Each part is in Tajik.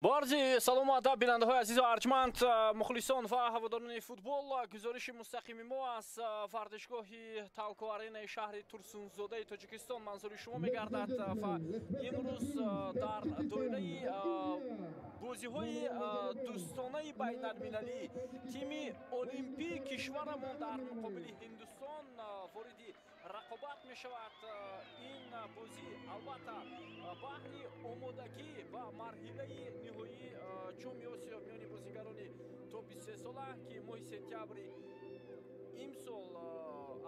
Бо арзи салому адаб, бинандаҳои азизу арҷманд, мухлисон ва ҳаводорони футбол, гузориши мустақими мо аз варзишгоҳи Талко Аренаи шаҳри Турсунзодаи Тоҷикистон манзури шумо мегардад ва имрӯз дар доираи бозиҳои дӯстонаи байналмилалӣ тими олимпии кишварамон дар муқобили Ҳиндустон вориди рақобат мешавад. Ин бозӣ албатта баҳри омодагӣ ба марҳилаи ниҳоии Ҷоми Осиё миёни бозигарони то 23 сола, ки моҳи сентябри имсол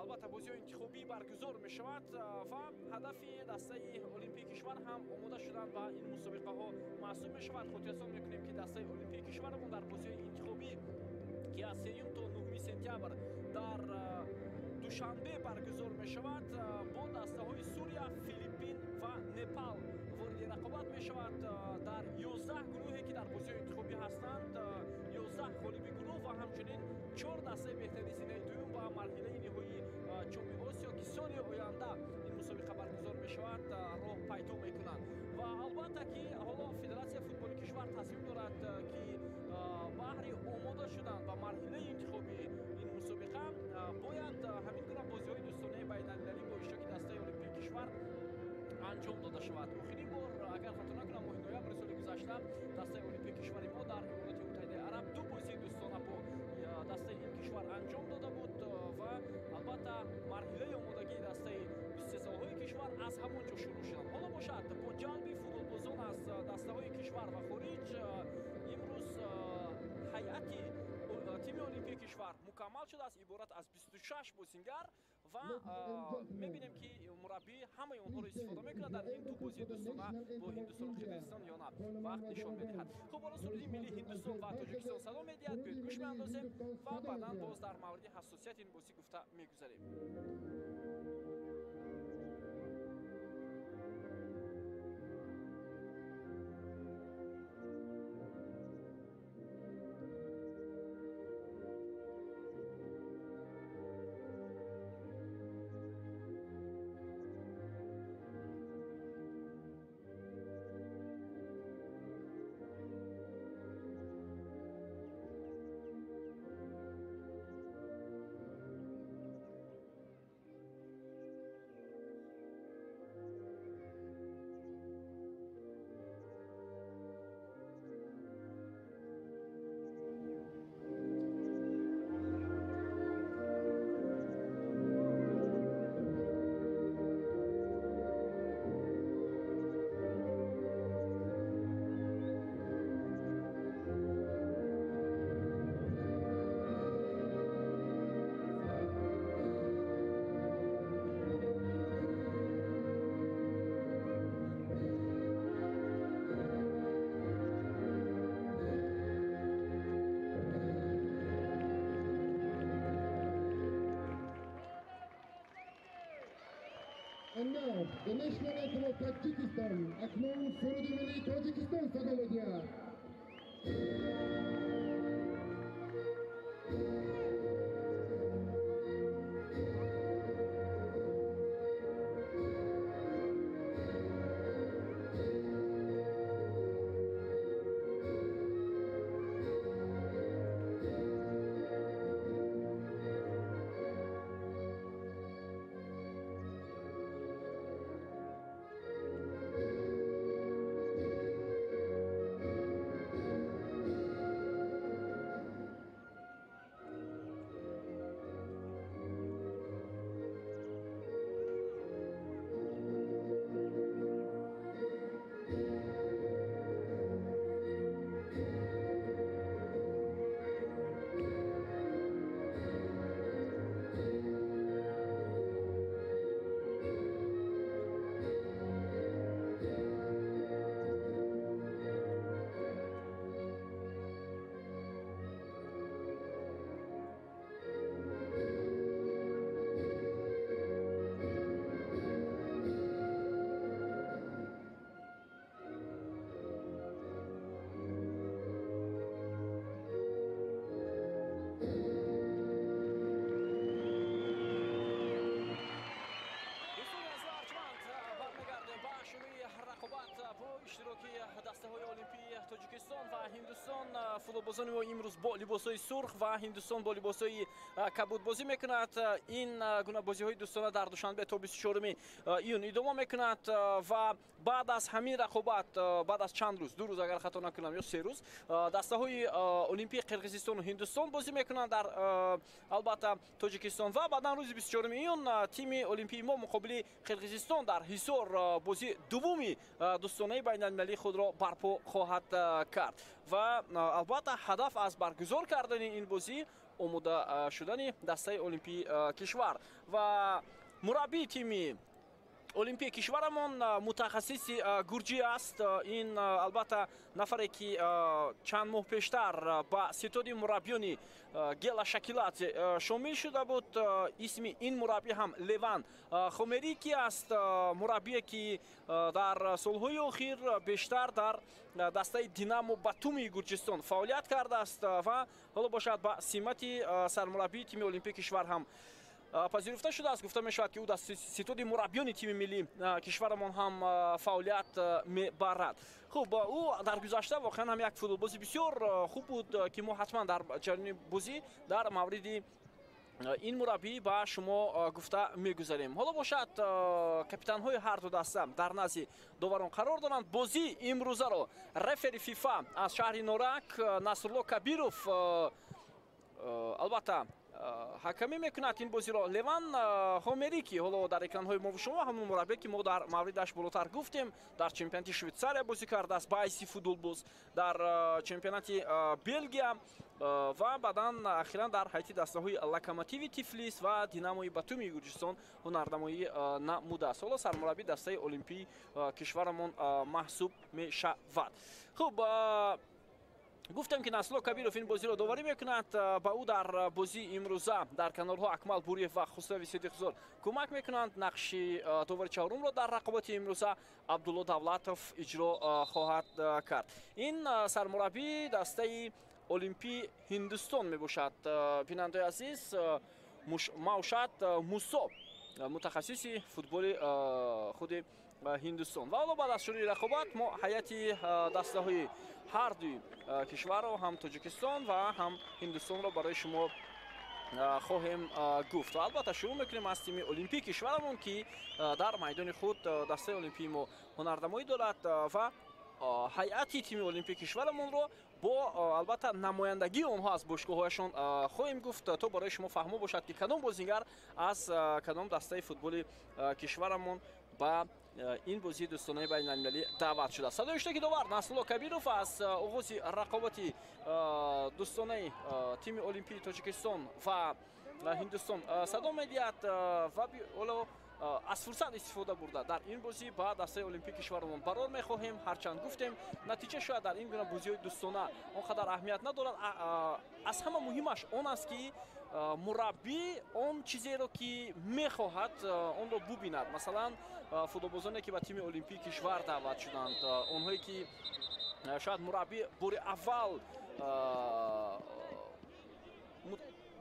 албатта бозиҳои интихобӣ баргузор мешавад ва ҳадафи дастаи олимпии кишвар ҳам омода шудан ба ин мусобиқаҳо маҳсуб мешавад. Хотиррасон мекунем, ки дастаи олимпии кишварамон дар бозиҳои интихобӣ, ки аз 3 то 9 сентябр дар Душанбе баргузор мешавад, бо дастаҳои Сурия, Филиппин ва Непал вориди рақобат мешавад. Дар 11 гурӯҳе, ки дар бозиҳои интихобӣ ҳастанд, 11 ғолиби гурӯҳ ва ҳамчунин 4 дастаи беҳтарини зинаи дуюм ба марҳилаи ниҳоии Ҷоми Осиё, ки соли оянда ин мусобиқа баргузор мешавад, роҳ пайдо мекунанд. Ва албатта, ки ҳоло Федератсияи футболи кишвар тасмим дорад, ки баҳри омода шудан ба марҳилаи интихобии ин мусобиқа бояд ҳамин гуна бозиҳои дӯстонаи байналмилалӣ бо иштироки дастаи олимпии кишвар анҷом дода шавад. Охирин бор, агар хато накунам, моҳи ноябри соли гузашта дастаи олимпии кишвари мо дар Иморати Муттаҳидаи Араб ду бозии дӯстона бо дастаи ин кишвар анҷом дода буд ва албатта марҳилаи омодагии дастаи 23 солаҳои кишвар аз ҳамон ҷо шурӯъ шуданд. Ҳоло бошад, бо ҷалби футболбозон аз дастаҳои кишвар ва хориҷ имрӯз ҳайати тими олимпии кишвар мукаммал шудааст, иборат аз 26 бозингар, ва мебинем, ки мураббӣ ҳамаи онҳоро истифода мекунад дар ин ду бозии дӯстона бо Ҳиндустону Қирғизистон ё на, вақт нишон медиҳад. Хуб, ҳоло суруди миллии Ҳиндустон ва Тоҷикистон садо медиҳад. Биёед, гӯш меандозем ва баъдан боз дар мавриди ҳассосияти ин бозӣ гуфта мегузарем. And now, the national anthem of Tajikistan, акнун суруди миллии Тоҷикистон садо медиҳад. Тоҷикистон ва Ҳиндустон. Футболбозони мо имрӯз бо либосҳои сурх ва Ҳиндустон бо либосҳои кабуд бозӣ мекунад. Ин гуна бозиҳои дӯстона дар Душанбе то 24 июн идома мекунад ва баъд аз ҳамин рақобат, баъд аз чанд рӯз, 2 рӯз агар хато накунам ё 3 рӯз, дастаҳои Олимпии Қирғизистону Ҳиндустон бозӣ мекунанд дар, албатта, Тоҷикистон ва баъдан рӯзи 24 июн тими Олимпии мо муқобили Қирғизистон дар Ҳисор бозии дуввуми дӯстонаи байналмилалии худро барпо хоҳад кард. Ва албатта, ҳадаф аз баргузор кардани ин бозӣ омода шудани дастаи Олимпии кишвар. Ва мураббии тими Олимпии кишварамон мутахассиси гурҷӣ аст. Ин, албатта, нафаре ки чанд моҳ пештар ба ситоди мураббиёни Гела Шакиладзе шомил шуда буд. Исми ин мураббӣ ҳам Леван Хомерики аст, мураббие ки дар солҳои охир бештар дар дастаи Динамо Батуми Гурҷистон фаъолият кардааст ва ҳоло бошад, ба симати сармураббии тими Олимпии кишвар ҳам пазируфта шудааст. Гуфта мешавад, ки ӯ дар ситоди мураббиёни тими миллии кишварамон ҳам фаъолият мебарад. Хуб, ӯ дар гузашта воқеан ҳам як футболбози бисёр хуб буд, ки мо ҳатман дар ҷараёни бозӣ дар мавриди ин мураббӣ ба шумо гуфта мегузарем. Ҳоло бошад, капитанҳои ҳарду даста дар назди доварон қарор доранд. Бозии имрӯзаро рефери ФИФА аз шаҳри Норак Насрулло Кабиров, албатта, ҳакамӣ мекунад ин бозиро. Леван Хомерики ҳоло дар экранҳои мову шумо, ҳамон мураббие ки мо дар мавридаш болотар гуфтем, дар чемпионати Швейтсария бозӣ кардааст ба ҳайси футболбоз, дар чемпионати Белгия ва баъдан ахиран дар ҳайати дастаҳои Локомотиви Тифлис ва Динамои Батуми Гурҷистон ҳунарнамоӣ намудааст. Ҳоло сармураббии дастаи Олимпии кишварамон маҳсуб мешавад. Хуб, гуфтем, ки Насрулло Кабиров ин бозиро доварӣ мекунад. Ба ӯ дар бозии имрӯза дар канорҳо Акмал Буриев ва Хусрави Сидиқзод кӯмак мекунанд. Нақши довари чаҳорумро дар рақобати имрӯза Абдулло Давлатов иҷро хоҳад кард. Ин сармураббии дастаи Олимпии Ҳиндустон мебошад, бинандаои азиз, Маушат Мусо, мутахассиси футболи худи Ҳиндустон. Ва ҳоло, баъд аз шурӯи рақобат, мо ҳайати дастаҳои ҳардуи кишварро, ҳам Тоҷикистон ва ҳам Ҳиндустонро, барои шумо хоҳем гуфт. Ва албатта, шурӯъ мекунем аз тими Олимпии кишварамон, ки дар майдони худ дастаи Олимпии мо ҳунарнамоӣ дорад. Ва ҳайати тими Олимпии кишварамонро бо, албатта, намояндагии онҳо аз бошгоҳҳояшон хоҳем гуфт, то барои шумо фаҳмо бошад, ки кадом бозингар аз кадом дастаи футболи кишварамон ба ин бозии дӯстонаи байналмилалӣ даъват шудааст. Садои иштироки довар Насрулло Кабиров аз оғози рақобати дӯстонаи тими Олимпии Тоҷикистон ва Ҳиндустон садо медиҳад. Ва ҳоло аз фурсат истифода бурда, дар ин бозӣ ба дастаи Олимпии кишварамон барор мехоҳем. Ҳарчанд гуфтем, натиҷа шояд дар ин гуна бозиҳои дӯстона он қадар аҳамият надорад, аз ҳама муҳимаш он аст, ки мураббӣ он чизеро ки мехоҳад, онро бубинад. Масалан, футболбозоне ки ба тими Олимпии кишвар даъват шуданд, онҳое ки шояд мураббӣ бори аввал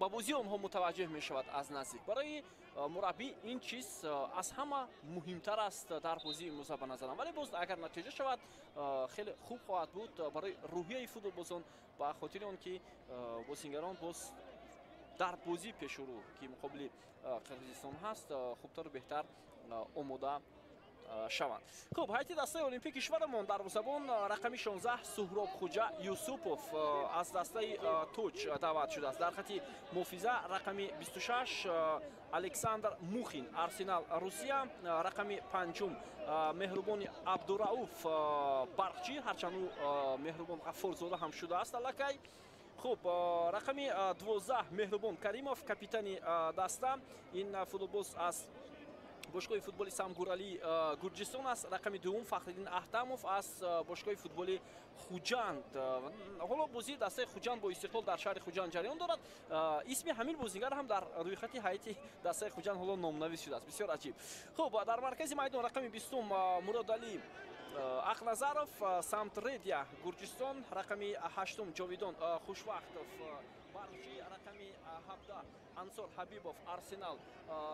ба бозии онҳо мутаваҷҷеҳ мешавад аз наздик, барои мураббӣ ин чиз аз ҳама муҳимтар аст дар бозии имрӯза, ба назарам. Вале боз агар натиҷа шавад, хеле хуб хоҳад буд барои рӯҳияи футболбозон, ба хотири он ки бозингарон боз дар бозии пешурӯ, ки муқобили Қирғизистон ҳаст, хубтару беҳтар омода шаванд. Хуб, ҳайати дастаи Олимпии кишварамон: дарвозабон рақами 16 Суҳроб Хуҷа Юсупов аз дастаи Тоҷ даъват шудааст. Дар хати муҳофиза рақами 26 Александр Мухин, Арсенал, Русия, рақами панҷум Меҳрубони Абдурауф, Барқчӣ, ҳарчанд ӯ Меҳрубон Ғаффорзода ҳам шудааст аллакай. Хуб, рақами 12 Меҳрубон Каримов, капитани даста, ин футболбоз аз бошгоҳи футболи Самгурали, Гурҷистон аст. Рақами дуввум Фахриддин Аҳтамов аз бошгоҳи футболи Хуҷанд. Ҳоло бозии дастаи Хуҷанд бо Истиқлол дар шаҳри Хуҷанд ҷараён дорад. Исми ҳамин бозингар ҳам дар рӯйхати ҳайати дастаи Хуҷанд ҳоло номнавис шудааст, бисёр аҷиб. Хуб, дар маркази майдон рақами 20 Муродалӣ Ахназаров, Самтредия, Гурҷистон, рақами 8 Ҷовидон Хушвахтов, Барчи, рақами 17 Ансор Ҳабибов, Арсенал,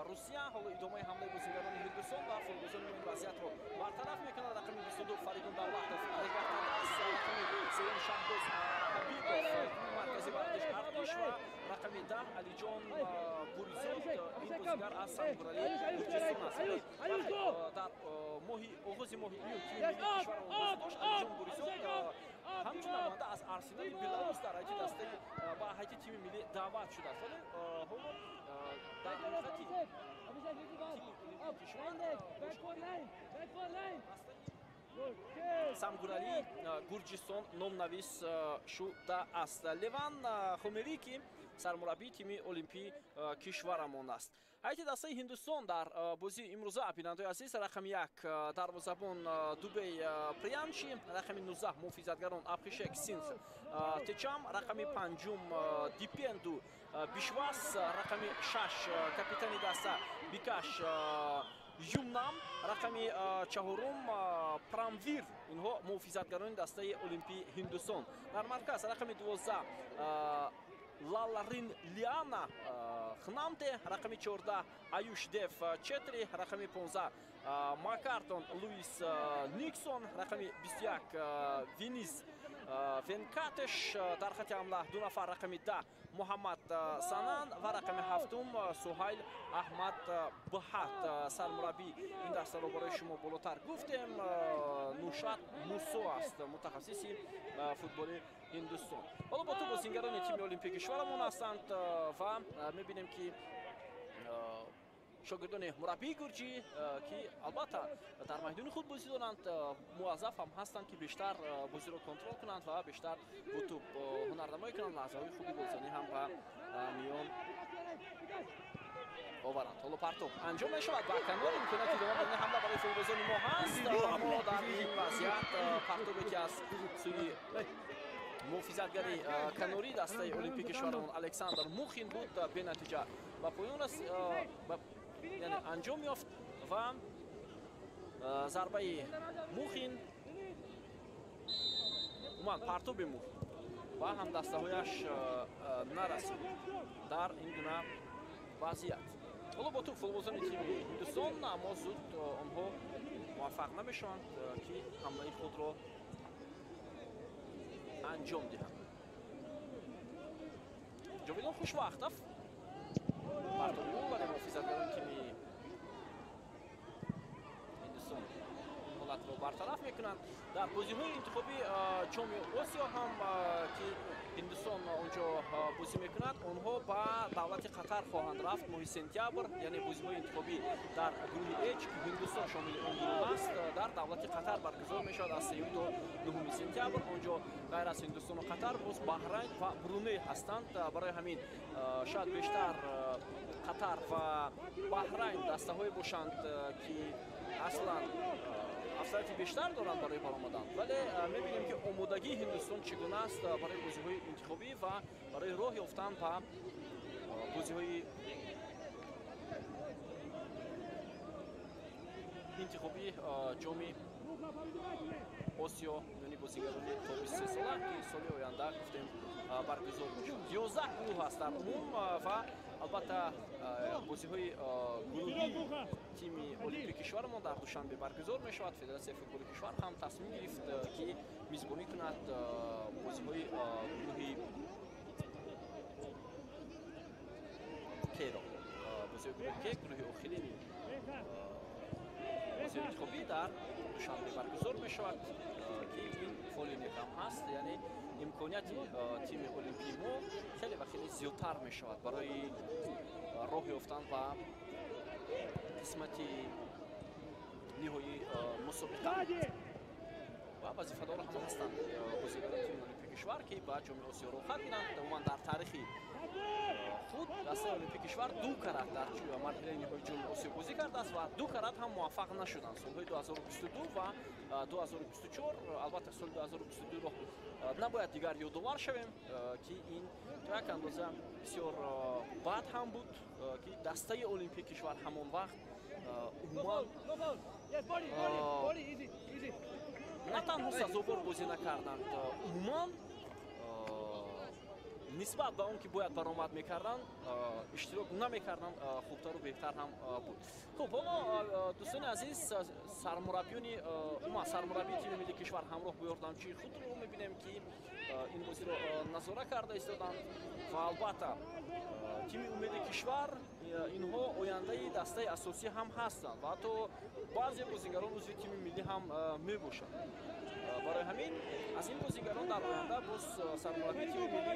Русия. Ҳоло идомаи ҳамлаи бозигарони Ҳиндустон ва футболбозони ин вазъиятро бартараф мекунад. Рақами 22 Фаридун Давлатов, Регартадас, рақами 3 Шаҳбоз Ҳабибов, маркази варзиш Артиш ва рақами 10 Алиҷон Буризод. Ин бозигар аз Самгурали Гурҷистон аст. Дар моҳи оғози моҳи июн тими миллии кишварамон бозӣ дошт. Алиҷон Буризод ҳамчун намоянда аз Арсенали Беларус дар ҳайати дастаи ба ҳайати тими миллӣ даъват шудааст, вале ҳоло дар рӯйхати тими кишвар Самгурали Гурҷистон номнавис шудааст. Леван Хомерӣ, ки сармураббии тими олимпии кишварамон аст. Ҳайати дастаи Ҳиндустон дар бозии имрӯза, бинандаои азиз, рақами 1 дарвозабон Дубей Приянчи, рақами 19 муҳофизатгарон Абхишек Синх Течам, рақами 5 Дипенду Бишвас, рақами 6 капитани даста Бикаш Юмнам, рақами 4 Прамвир. Инҳо муҳофизатгарони дастаи олимпии Ҳиндустон. Дар марказ рақами 12 Лаларин Лиана Хнамте, рақами 14 Аюш Дев Четри, рақами 15 Макартон Луис Никсон, рақами 21 Винис Венкатеш. Дар хати ҳамла ду нафар, рақами 10 Муҳаммад Санан ва рақами 7 Суҳайл Аҳмад Баҳат. Сармураббии ин дастаро барои шумо болотар гуфтем, Нушат Мусо аст, мутахассиси футболи Ҳиндустон. Ҳоло бо ту бозингарони тими олимпии кишварамон ҳастанд ва мебинем, ки шогирдони мураббии гурҷӣ, ки албатта дар майдони худ бозӣ доранд, муваззаф ҳам ҳастанд, ки бештар бозиро контрол кунанд ва бештар бо тӯб ҳунарнамоӣ кунанд, лаҳзаҳои хуби голзанӣ ҳам ба миён оваранд. Ҳоло партоб анҷом мешавад ба канор, имконияти идома додани ҳамла барои футболбозони мо ҳаст, аммо дар ин вазъият партобе, ки аз сӯи муҳофизатгари канории дастаи олимпии кишварамон Александр Мухин буд, бенатиҷа ба поён яъне анҷом ёфт ва зарбаи Мухин, умуман партоби Мухин ба ҳамдастаҳояш нарасид дар ин гуна вазъият. Ҳоло бо тӯб футболбозони тими Ҳиндустон, аммо зуд онҳо муваффақ намешаванд, ки ҳамлаи худро анҷом диҳанд. Ҷовидон Хушвахтов, партоби ӯ, вале муҳофизатгарони тими Ҳиндустон ин ҳолатро бартараф мекунанд. Дар бозиҳои интихобии Ҷоми Осиё ҳам, ки Ҳиндустон онҷо бозӣ мекунад, онҳо ба давлати Қатар хоҳанд рафт моҳи сентябр, яъне бозиҳои интихобӣ дар гурӯҳи H, ки Ҳиндустон шомили он гурӯҳ аст, дар давлати Қатар баргузор мешавад аз 3 то 9 сентябр. Онҷо ғайр аз Ҳиндустону Қатар боз Баҳрайн ва Бруней ҳастанд. Барои ҳамин шояд бештар Қатар ва Баҳрайн дастаҳое бошанд, ки аслан афзалияти бештар доранд барои баромадан, вале мебинем, ки омодагии Ҳиндустон чӣ гуна аст барои бозиҳои интихобӣ ва барои роҳ ёфтан ба бозиҳои интихобии Ҷоми Осиё миёни бозигарони то 23 сола, ки соли оянда гуфтем баргузор мешавад. 11 гурӯҳ аст дар умум ва албатта бозиҳои гурӯҳии тими олимпии кишварамон дар Душанбе баргузор мешавад. Федератсияи футболи кишвар ҳам тасмим гирифт, ки мизбонӣ кунад бозиҳои гурӯҳи К-ро. Бозиҳои гурӯҳи К, гурӯҳи охирини бозиҳои интихобӣ дар Душанбе баргузор мешавад, ки ин фоли нек ҳам ҳаст, яъне имконияти тими олимпии мо хеле ва хеле зиёдтар мешавад барои роҳ ёфтан ба қисмати ниҳоии мусобиқа. Ва вазифадор ҳама ҳастанд бозигарони тими олимпии кишвар, ки ба Ҷоми Осиё роҳхат гиранд. Умуман дар таърихи худ дастаи олимпии кишвар ду карат дар марҳилаи ниҳоии Ҷоми Осиё бозӣ кардааст ва ду карат ҳам муваффақ нашуданд, солҳои 2022 ва 2024. Албатта, соли 2022-ро набояд дигар ёдовар шавем, ки ин то як андоза бисёр бад ҳам буд, ки дастаи олимпии кишвар ҳамон вақт умуман На танҳо сазовор бозӣ накарданд, умуман нисбат ба он ки бояд баромад мекарданд, иштирок намекарданд, хубтару беҳтар ҳам буд. Хуб, ҳоло дӯстони азиз, сармураббиёни умуман сармураббии тими миллии кишвар ҳамроҳ бо ёрдамчии худро мебинем, ки ин бозиро назора карда истоданд ва албатта тими умеди кишвар инҳо ояндаи дастаи асосӣ ҳам ҳастанд ва ҳатто баъзе бозигарон узви тими миллӣ ҳам мебошанд. Барои ҳамин аз ин бозигарон дар оянда боз сармураббии тими миллӣ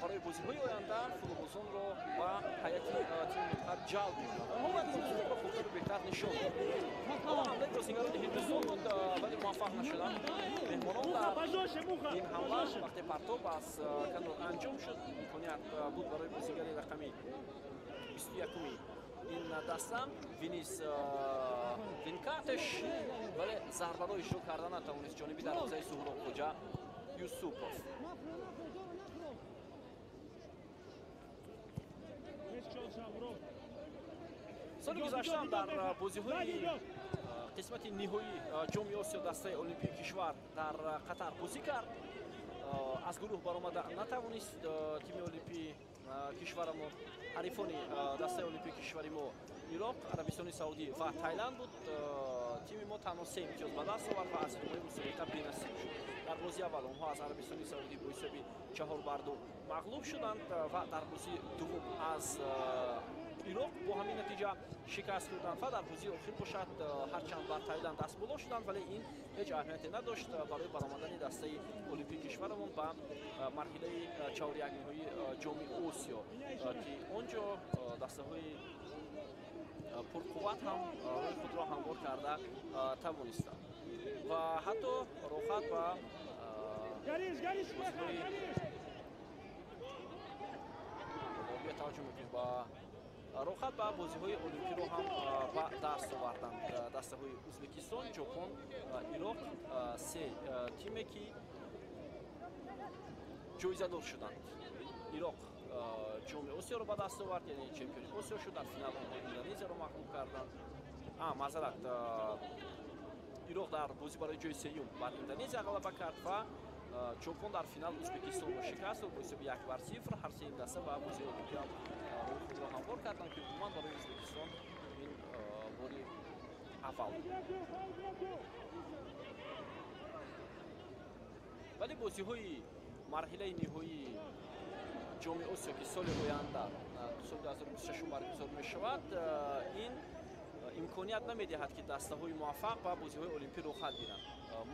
барои бозиҳои оянда футболбозонро ба ҳайати тими мунтахаб ҷалб мекунанд. Онҳо бояд худро хубтару беҳтар нишон диҳанд. Ҳоло ҳамлаи бозигарони Ҳиндустон буд, вале муваффақ нашуданд. Меҳмонон дар ин ҳамла вақте партоб аз канор анҷом шуд, имконият буд барои бозигари рақами 21-уми ин даста Винис Винкатеш, вале зарбаро иҷро карда натавонист ҷониби дарвозаи Суҳроб Хоҷа Юсупов. Соли гузаштаам дар бозиҳои қисмати ниҳоии ҷоми Осиё дастаи Олимпии кишвар дар Қатар бозӣ кард. Аз гурӯҳ баромада натавонист тими Олимпии кишварамон. Ҳарифони дастаи Олимпии кишвари мо Ироқ, Арабистони Саудӣ ва Тайланд буд. Тими мо танҳо 3 имтиёз ба даст овард ва аз идомаи мусобиқа бенасиб шуд. Дар бозии аввал онҳо аз Арабистони Саудӣ бо ҳисоби 4-2 мағлуб шуданд ва дар бозии дуввум аз Ироқ бо ҳамин натиҷа шикаст хӯрданд ва дар бозии охир бошад ҳарчанд бар Тайланд дастболо шуданд, вале ин ҳеҷ аҳамияте надошт барои баромадани дастаи Олимпии кишварамон ба марҳилаи чаҳорякниҳоии ҷоми Осиё, ки он ҷо дастаҳои пурқувват ҳам роҳи худро ҳамвор карда тавонистанд ва ҳатто роҳат ба бозиҳои таваҷҷӯҳ мекунем ба роҳат ба бозиҳои олимпиро ҳам ба даст оварданд дастаҳои Ӯзбекистон, Ҷопон, Ироқ, се тиме ки ҷоизадор шуданд. Ироқ ҷоми Осиёро ба даст овард, яъне чемпиони Осиё шуд. Дар финал онҳо Индонезияро мағлуб карданд. Маъзарат, Ироқ дар бозӣ барои ҷои сеюм бар Индонезия ғалаба кард ва Ҷопон дар финал Ӯзбекистонро шикаст бо ҳисоби 1-0. Ҳар се ин даста ба бозии олимпӣ ҳам роҳи худро ҳамвор карданд, ки умуман барои Ӯзбекистон ин бори аввал буд. Вале бозиҳои марҳилаи ниҳоии ҷоми Осиё, ки соли оянда соли 2026 баргузор мешавад, ин имконият намедиҳад, ки дастаҳои муваффақ ба бозиҳои олимпӣ роҳхат гиранд.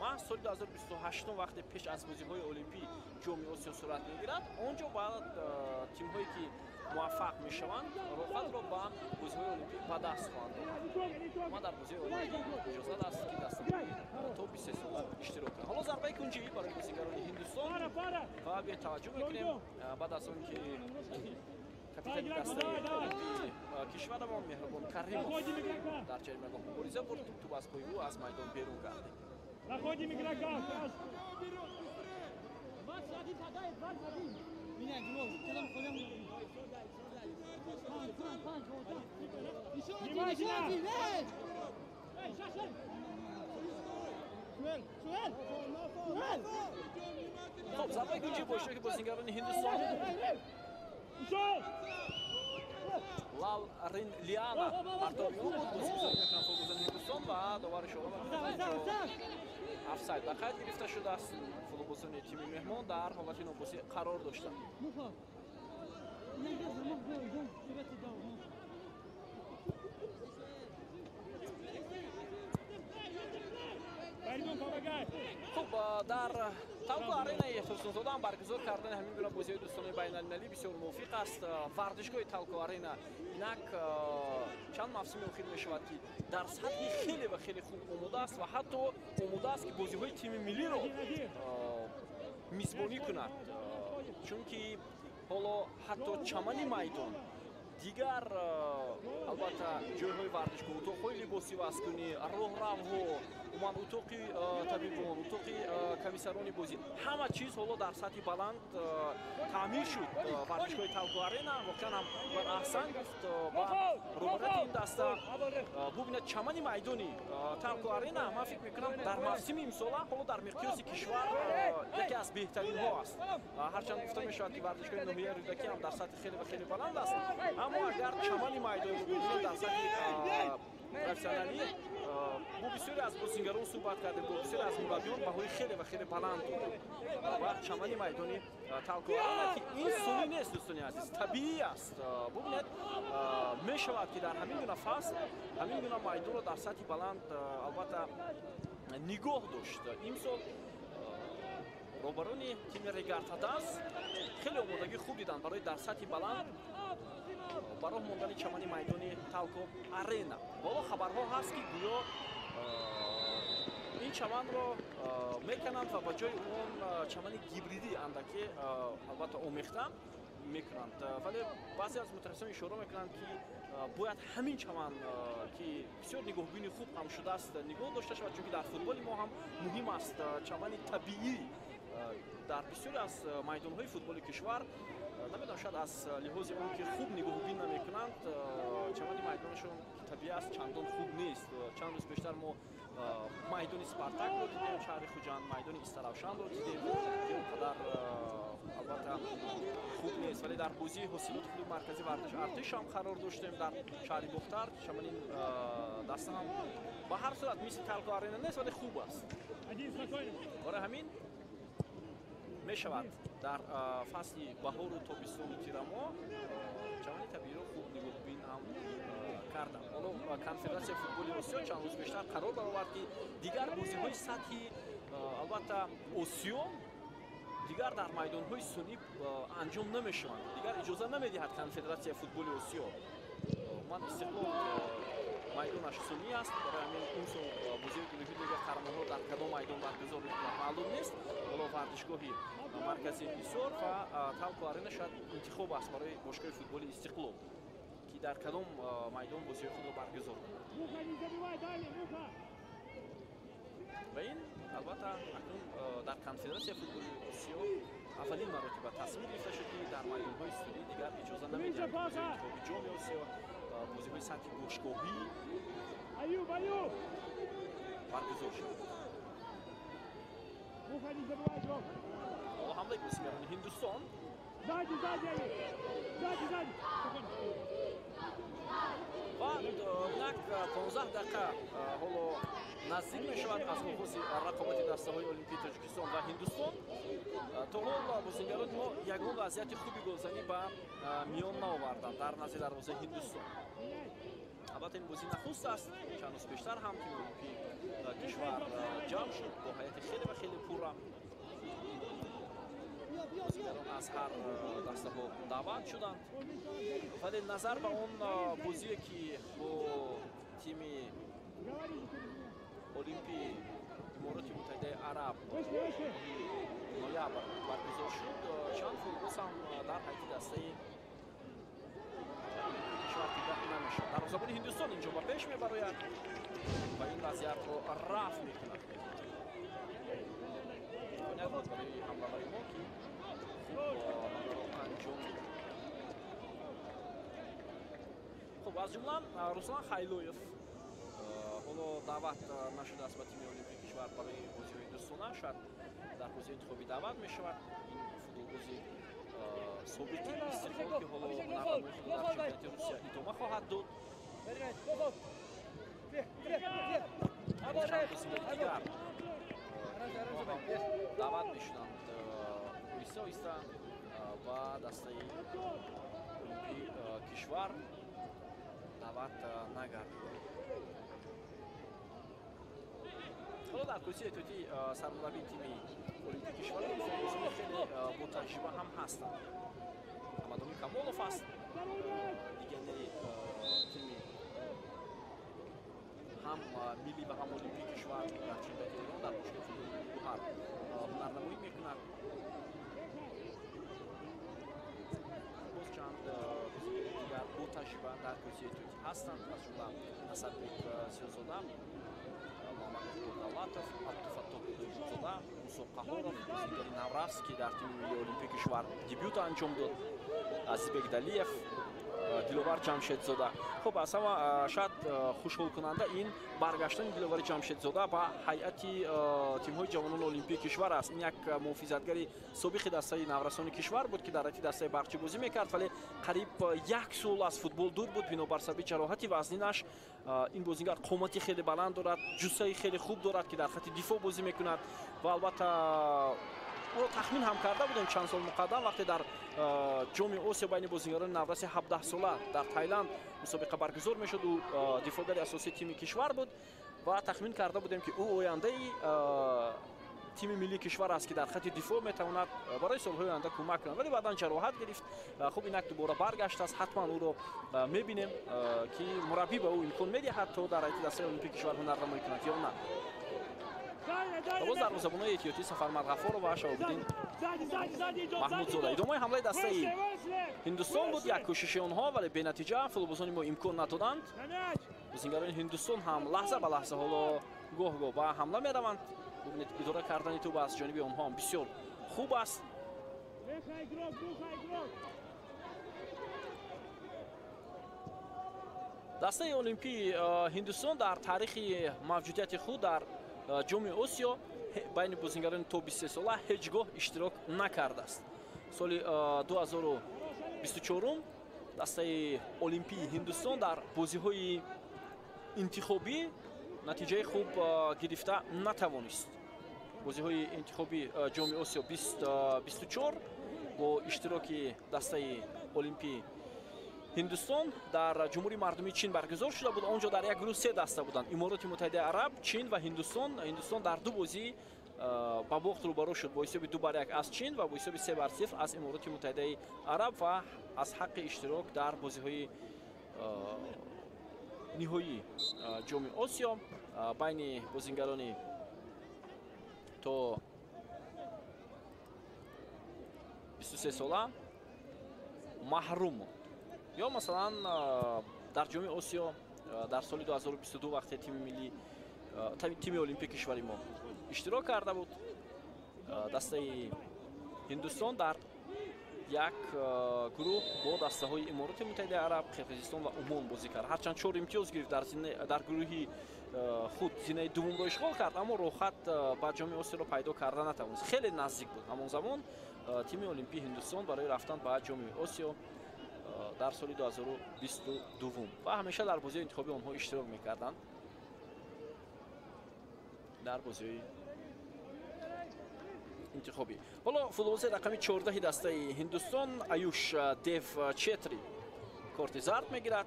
Маҳз соли 2028 вақте пеш аз бозиҳои олимпӣ ҷоми Осиё сурат мегирад, он ҷо баъд тимҳое ки муваффақ мешаванд роҳхатро ба бозиҳои олимпӣ ба даст хоҳанд дод. Ма дар бозиҳои олимпӣ иҷозат аст, ки дастаҳои то 23 сола иштирок кунанд. Ҳоло зарбаи кунҷӣ барои бозигарони Ҳиндустон ва бетаваҷҷӯҳ мекунем баъд аз он ки капитани дастаи олимпии кишварамон Меҳрубон Каримов дар ҷаримагоҳ мубориза бурд, тӯб аз пои ӯ аз майдон берун гардид. Заходим игрока! 21 подай, 21! Меня, Димон, ты там ходим. Еще один, еще один, эй! Эй, Шашин! Суэл, Суэл! Суэл! Хуб, зарбаи кунҷӣ бо иштироки бозигарони Ҳиндустон. Лал Рин Лиана партоби ӯ буд. Бозигузорӣ мекунанд футболбозони Ҳиндустон ва довари шоҳона офсайд ба қайд гирифта шудааст. Футболбозони тими меҳмон дар ҳолати нобозӣ қарор доштанд. Хуб, дар Талко Аренаи Турсунзода ҳам баргузор кардани ҳамин гуна бозиҳои дӯстонаи байналмилалӣ бисёр мувофиқ аст. Варзишгоҳи Талко Арена инак чанд мавсими охир мешавад, ки дар сатҳи хеле ва хеле хуб омода аст ва ҳатто омода аст, ки бозиҳои тими миллиро мизбонӣ кунад, чунки ҳоло ҳатто чамани майдон, дигар албатта ҷойҳои варзишгоҳ, утоқҳои либосивазкунӣ, роҳравҳо, Умуман утоқи табибон, утоқи комиссарони бозӣ, ҳама чиз ҳоло дар сатҳи баланд таъмир шуд. Варзишгоҳи Талко Арена воқеан ҳам бояд аҳсан гуфт ба роҳбарияти ин даста. Бубинед, чамани майдони Талко Арена, ман фикр мекунам, дар мавсими имсола ҳоло дар миқёси кишвар яке аз беҳтаринҳо аст. Ҳарчанд гуфта мешавад, ки варзишгоҳи ноҳияи Рӯдакӣ ҳам дар сатҳи хеле ва хеле баланд аст, аммо агар чамани майдонро бубинед дар сатҳи профессионалӣ, бо бисёре аз бозингарон суҳбат кардем, бо бисёре аз мураббиён, баҳои хеле ва хеле баланд доданд ва чамани майдони Талко Арена, ки ин сунъӣ нест, дӯстони азиз, табиӣ аст. Бубинед, мешавад, ки дар ҳамин гуна фасл ҳамин гуна майдонро дар сатҳи баланд албатта нигоҳ дошт. Имсол роҳбарони тими Регар-ТадАЗ хеле омодагӣ хуб диданд барои дар сатҳи баланд ба роҳ мондани чамани майдони Талко Арена. Ҳоло хабарҳо ҳаст, ки гӯё ин чаманро мекананд ва ба ҷои он чамани гибридӣ андаке албатта омехта мекунанд, вале баъзе аз мутахассисон ишора мекунанд, ки бояд ҳамин чаман, ки бисёр нигоҳбини хуб ҳам шудааст, нигоҳ дошта шавад, чунки дар футболи мо ҳам муҳим аст чамани табиӣ. Дар бисёре аз майдонҳои футболи кишвар, намедонам, шояд аз лиҳози он ки хуб нигоҳубин намекунанд, чамани майдонашон, ки табиӣ аст, чандон хуб нест. Чанд рӯз пештар мо майдони Спартакро дидем шаҳри Хуҷанд, майдони Истаравшанро дидем, ки он қадар албатта хуб нест, вале дар бозии Ҳосилоти клуби марказии варзиш Артиш ҳам қарор доштем дар шаҳри Бохтар. Чамани даста ҳам ба ҳар сурат мисли Талко Арена нест, вале хуб аст. Барои ҳамин мешавад дар фасли баҳору тобистону тирамоҳ чамани табииро хуб нигоҳбин ҳам кардам. Ҳоло Конфедератсияи футболи Осиё чанд рӯз бештар қарор баровард, ки дигар бозиҳои сатҳи албатта Осиё дигар дар майдонҳои сунъӣ анҷом намешаванд. Дигар иҷоза намедиҳад Конфедератсияи футболи Осиё. Ман Истиқлол майдонаш сунъӣ аст, барои ҳамин имсол бозиҳои гурӯҳии Лигаи қаҳрамонҳо дар кадом майдон баргузор мекунад, маълум нест. Ҳоло варзишгоҳи марказии Ҳисор ва Талко Арена шояд интихоб аст барои бошгоҳи футболи Истиқлол, ки дар кадом майдон бозиҳои худро баргузор кунад. Ва ин албатта акнун дар Конфедератсияи футболи Осиё аввалин маротиба тасмим гирифта шуд, ки дар майдонҳои сунъӣ дигар иҷоза намедиҳанд бозиҳои интихоби Ҷоми Осиё, бозиҳои сатҳи бошгоҳӣ баргузор шавад. Ҳоло ҳамлаи бозигарони Ҳиндустон. Ва инак 15 дақиқа ҳоло наздик мешавад аз оғози рақобати дастаҳои Олимпии Тоҷикистон ва Ҳиндустон. То ҳол бозингарони мо ягон вазъияти хуби голзанӣ ба миён наоварданд дар назди дарвозаи Ҳиндустон. Албатта ин бозӣ нахуст аст. Чанд рӯз пештар ҳам тими Олимпии кишвар ҷамъ шуд бо ҳайати хеле ва хеле пурра. Бозигарон аз ҳар дастаҳо даъват шуданд, вале назар ба он бозие, ки бо тими Олимпии Имороти Муттаҳидаи Араб ноябр баргузор шуд, чанд футболбоз ҳам дар ҳайати дастаи кишвар дида намешуд. Дарвозабони Ҳиндустон инҷо ба пеш мебарояд ва ин вазъиятро рафъ мекунад. Имконият буд барои ҳамлавари мо, ки хуб ҳамларо анҷом дод. Хуб, аз ҷумла Руслан Хайлоев ҳоло даъват нашудааст ба тими Олимпии кишвар барои бозиҳои дӯстона, шояд дар бозиҳои интихобӣ даъват мешавад. Ин футболбози собиқи Истиқлол, ки ҳоло ҳунарнамои худро дар чемпионати Русия идома хоҳад дод. Чанд бозигари дигар даъват мешуданд оҳиста оҳиста ба дастаи Олимпии кишвар даъват нагардиданд. Ҳоло дар курсии эҳтиётӣ сармураббии тими Олимпии кишвар бозигарони хеле ботаҷриба ҳам ҳастанд. Амадомир Камолов аст, легионери тими ҳам миллӣ ва ҳам Олимпии кишвар, дар чемпионати Эрон дар бошгоҳи футболи Гӯҳар ҳунарнамоӣ мекунад. Боз чанд бозигари дигар ботаҷриба дар курсии эҳтиётӣ ҳастанд, аз ҷумла Насарбек Сиёзода, Давлатов, Абдуфаттоҳ Худойзода, Мусо Қаҳоров, бозигари наврас, ки дар тими миллии олимпии кишвар дебют анҷом дод, Азизбек Далиев, Диловар Ҷамшедзода. Хуб, аз ҳама шояд хушҳолкунанда ин баргаштани Диловари Ҷамшедзода ба ҳайати тимҳои ҷавонони олимпии кишвар аст. Ин як муҳофизатгари собиқи дастаи наврасони кишвар буд, ки дар ҳайати дастаи барқчӣ бозӣ мекард, вале қариб як сол аз футбол дур буд бинобар сабаби ҷароҳати вазнинаш. Ин бозингар қомати хеле баланд дорад, ҷуссаи хеле хуб дорад, ки дар хати дифоъ бозӣ мекунад ва албатта ӯро тахмин ҳам карда будем чанд сол муқаддам, вақте дар ҷоми Осиё байни бозигарони навраси 17сола дар Тайланд мусобиқа баргузор мешуд. Ӯ дифоъгари асосии тими кишвар буд ва тахмин карда будем, ки ӯ ояндаи тими миллии кишвар аст, ки дар хати дифоъ метавонад барои солҳои оянда кӯмак кунад, вале баъдан ҷароҳат гирифт. Хуб, инак дубора баргаштааст. Ҳатман ӯро мебинем, ки мураббӣ ба ӯ имкон медиҳад, то дар ҳайати дастаи олимпии кишвар ҳунарнамоӣ кунад ё на. Боз дарвозабонои эҳтиётӣ Сафармад Ғафоров ва Шаҳобиддин Маҳмудзода. Идомаи ҳамлаи дастаи Ҳиндустон буд, як кӯшиши онҳо, вале бенатиҷа. Футболбозони мо имкон надоданд. Бозингарони Ҳиндустон ҳам лаҳза ба лаҳза ҳоло гоҳ-гоҳ ба ҳамла мераванд. Бубинед, идора кардани тӯб аз ҷониби онҳо ҳам бисёр хуб аст. Дастаи олимпии Ҳиндустон дар таърихи мавҷудияти худ дар ҷоми Осиё байни бозингарони то 23 сола ҳеҷ гоҳ иштирок накардааст. Соли 2024 дастаи олимпии Ҳиндустон дар бозиҳои интихобӣ натиҷаи хуб гирифта натавонист. Бозиҳои интихобӣ ҷоми Осиё 2024 бо иштироки дастаи олимпии Ҳиндустон дар Ҷумҳурии Мардумии Чин баргузор шуда буд. Он ҷо дар як гурӯҳ се даста буданд: Имороти Муттаҳидаи Араб, Чин ва Ҳиндустон. Ҳиндустон дар ду бозӣ ба бохт рӯбарӯ шуд бо ҳисоби 2-1 аз Чин ва бо ҳисоби 3-0 аз Имороти Муттаҳидаи Араб ва аз ҳаққи иштирок дар бозиҳои ниҳоии ҷоми Осиё байни бозингарони то 23 сола маҳрум монд. Ё масалан дар ҷоми Осиё дар соли 2022 вақте тими миллӣ, тими олимпии кишвари мо иштирок карда буд, дастаи Ҳиндустон дар як гурӯҳ бо дастаҳои Имороти Муттаҳидаи Араб, Қирғизистон ва Умон бозӣ кард. Ҳарчанд 4 имтиёз гирифт, дар гурӯҳи худ зинаи дуввумро ишғол кард, аммо роҳхат ба ҷоми Осиёро пайдо карда натавонист. Хеле наздик буд ҳамон замон тими олимпии Ҳиндустон барои рафтан ба ҷоми Осиё дар соли 2022 ва ҳамеша дар бозиҳои интихобӣ онҳо иштирок мекарданд. Дар бозиҳои интихобӣ. Ҳоло футболбози рақами 14 дастаи Ҳиндустон Аюш Дев Четри корти зард мегирад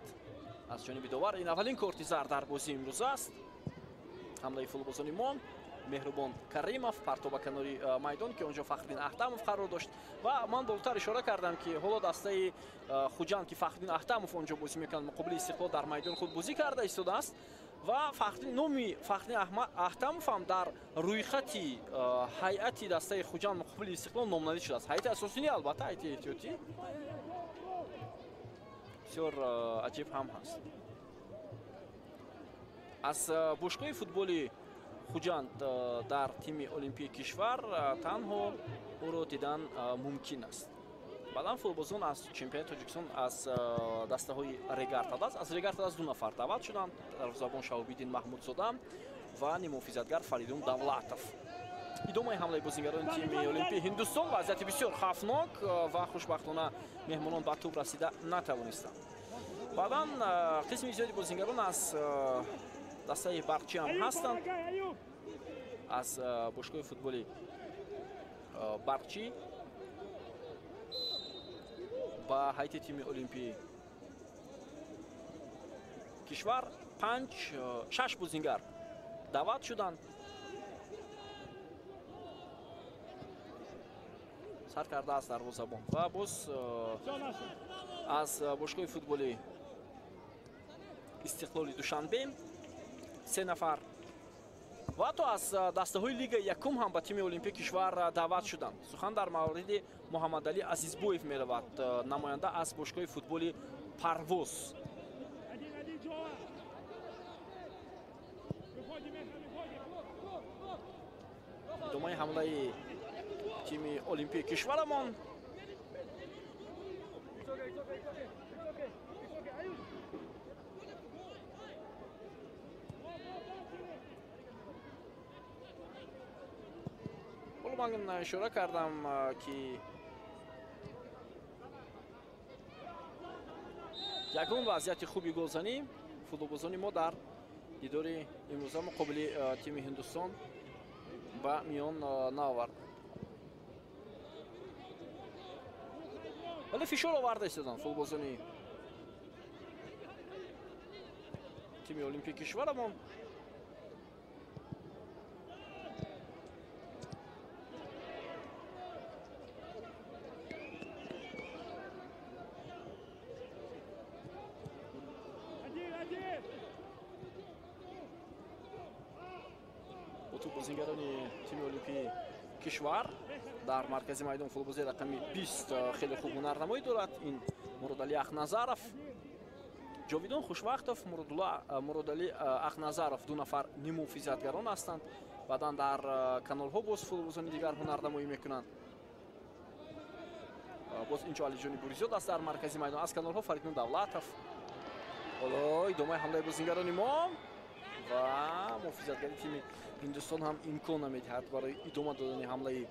аз ҷониби довар. Ин аввалин корти зард дар бозии имрӯз аст. Ҳамлаи футболбозони мо, Меҳрубон Каримов парто ба канори майдон, ки онҷо Фахриддин Аҳтамов қарор дошт ва ман болотар ишора кардам, ки ҳоло дастаи Хуҷанд, ки Фахриддин Аҳтамов онҷо бозӣ мекунад, муқобили Истиқлол дар майдони худ бозӣ карда истодааст ва номи Фахриддин Аҳтамов ҳам дар рӯйхати ҳайати дастаи Хуҷанд муқобили Истиқлол номнавис шудааст. Ҳайати асосӣ не, албатта, ҳайати эҳтиётӣ. Бисёр аҷиб ҳам ҳаст. Аз бошгоҳи футболи Хуҷанд дар тими олимпии кишвар танҳо ӯро дидан мумкин аст. Баъдан футболбозон аз чемпионати Тоҷикистон аз дастаҳои Регар-ТадАЗ, аз Регар-ТадАЗ 2 нафар даъват шуданд: дарвозабон Шаҳобиддин Маҳмудзода ва нимҳофизатгар Фаридун Давлатов. Идомаи ҳамлаи бозингарони тими олимпии Ҳиндустон, вазъияти бисёр хавфнок ва хушбахтона меҳмонон ба тӯб расида натавонистанд. Баъдан қисми зиёди бозингарон аз дастаи барқчӣ ҳам ҳастанд. Аз бошгоҳи футболи барқчӣ ба ҳайати тими олимпии кишвар 5-6 бозингар даъват шуданд. Сар карда аз дарвозабон ва боз аз бошгоҳи футболи Истиқлоли Душанбе 3 нафар ва ҳатто аз дастаҳои лигаи якум ҳам ба тими олимпии кишвар даъват шуданд. Сухан дар мавриди Муҳаммадалӣ Азизбоев меравад, намоянда аз бошгоҳи футболи Парвоз. Идомаи ҳамлаи тими Олимпии кишварамон. Ҳоло ман ишора кардам, ки ягон вазъияти хуби голзанӣ футболбозони мо дар дидори имрӯза муқобили тими Ҳиндустон ба миён наовард. Вале фишор оварда истоданд футболбозони тими Олимпии кишварамон. Бозингарони тими Олимпии кишвар дар маркази майдон футболбози рақами 20 хеле хуб ҳунарнамоӣ дорад. Ин Муродалӣ Ахназаров, Ҷовидон Хушвақтов, Муродалӣ Ахназаров ду нафар ниммуҳофизатгарон ҳастанд. Баъдан дар канорҳо боз футболбозони дигар ҳунарнамоӣ мекунанд. Боз инҷо Алиҷони Буризод аст дар маркази майдон, аз канорҳо Фаридун Давлатов. Ҳоло идомаи ҳамлаи бозингарони мо ва муҳофизатгари тими Ҳиндустон ҳам имкон намедиҳад барои идома додани ҳамлаи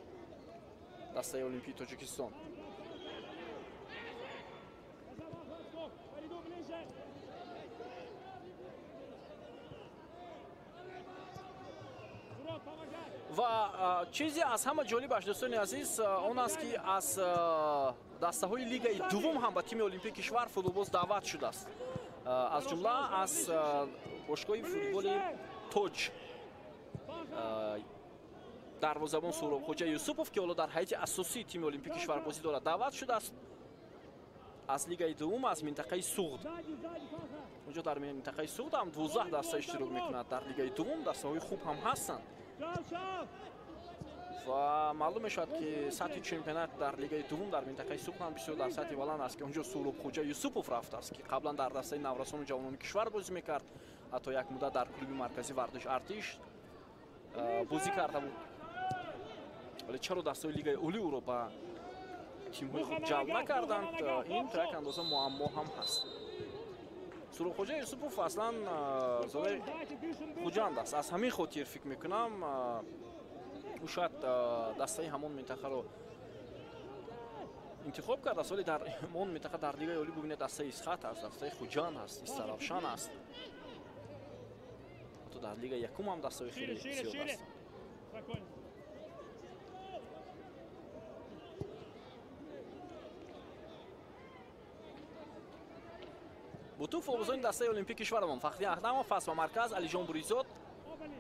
дастаи Олимпии Тоҷикистон. Ва чизе аз ҳама ҷолибаш, дӯстони азиз, он аст, ки аз дастаҳои лигаи дуввум ҳам ба тими Олимпии кишвар футболбоз даъват шудааст. Аз ҷумла аз бошгоҳи футболи Тоҷ дарвозабон Суҳробхоҷа Юсупов, ки ҳоло дар ҳайати асосии тими Олимпии кишвар бозӣ дорад, даъват шудааст аз лигаи дуввум, аз минтақаи Суғд. Онҷо дар минтақаи Суғд ҳам 12 даста иштирок мекунад. Дар лигаи дуввум дастаҳои хуб ҳам ҳастанд ва маълум мешавад, ки сатҳи чемпионат дар лигаи дуввум дар минтақаи Суғд ҳам бисёр дар сатҳи баланд аст, ки онҷо Суҳробхоҷа Юсупов рафтааст, ки қаблан дар дастаи наврасону ҷавонони кишвар бозӣ мекард, ҳатто як муддат дар клуби марказии варзиш Артиш бозӣ карда буд. Вале чаро дастаҳои лигаи олӣ ӯро ба тимҳои худ ҷалб накарданд, ин то як андоза муаммо ҳам ҳаст. Суҳробхоҷа Юсупов аслан зодаи Хуҷанд аст. Аз ҳамин хотир фикр мекунам, ӯ шояд дастаи ҳамон минтақаро интихоб кардааст, вале дар он минтақа дар лигаи олӣ бубинед, дастаи Исхат аст, дастаи Хуҷанд ҳаст, Истаравшан аст. Ҳатто дар лигаи якум ҳам дастаҳои хеле зиёд ҳастанд. Буту футболбозони дастаи Олимпии кишварамон Фахриддин Аҳтамов пас ба марказ, Алиҷон Буризод.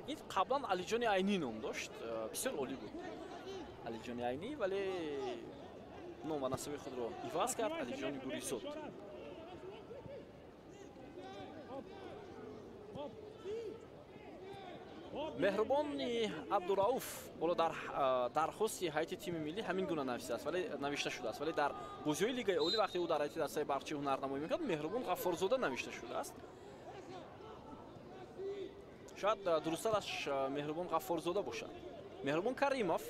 Ин қаблан Алиҷони Айнӣ ном дошт, бисёр олӣ буд Алиҷони Айнӣ, вале ном ва насаби худро иваз кард, Алиҷони Буризод. Меҳрубони Абдурауф ҳоло дар дархости ҳайати тими миллӣ ҳамин гуна навишта шудааст, вале дар бозиҳои лигаи олӣ вақте ӯ дар ҳайати дастаи Барқчӣ ҳунарнамоӣ мекард, Меҳрубон Ғаффорзода навишта шудааст. Шояд дурусттараш Меҳрубон Ғаффорзода бошад. Меҳрубон Каримов.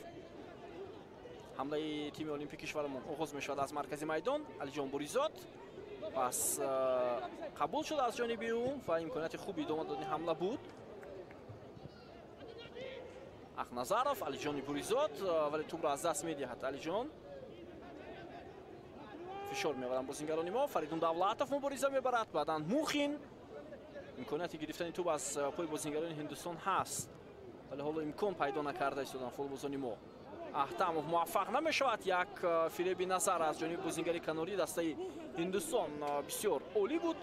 Ҳамлаи тими Олимпии кишварамон оғоз мешавад аз маркази майдон. Алиҷон Буризод пас қабул шуд аз ҷониби ӯ ва имконияти хуби идома додани ҳамла буд. Ахназаров, Алиҷони Буризод, вале тӯбро аз даст медиҳад Алиҷон. Фишор меоваранд бозингарони мо. Фаридун Давлатов мубориза мебарад, баъдан Мухин. Имконияти гирифтани тӯб аз пои бозингарони Ҳиндустон ҳаст, вале ҳоло имкон пайдо накарда истоданд футболбозони мо. Аҳтамов муваффақ намешавад. Як фиреби назар аз ҷониби бозингари канории дастаи Ҳиндустон бисёр олӣ буд.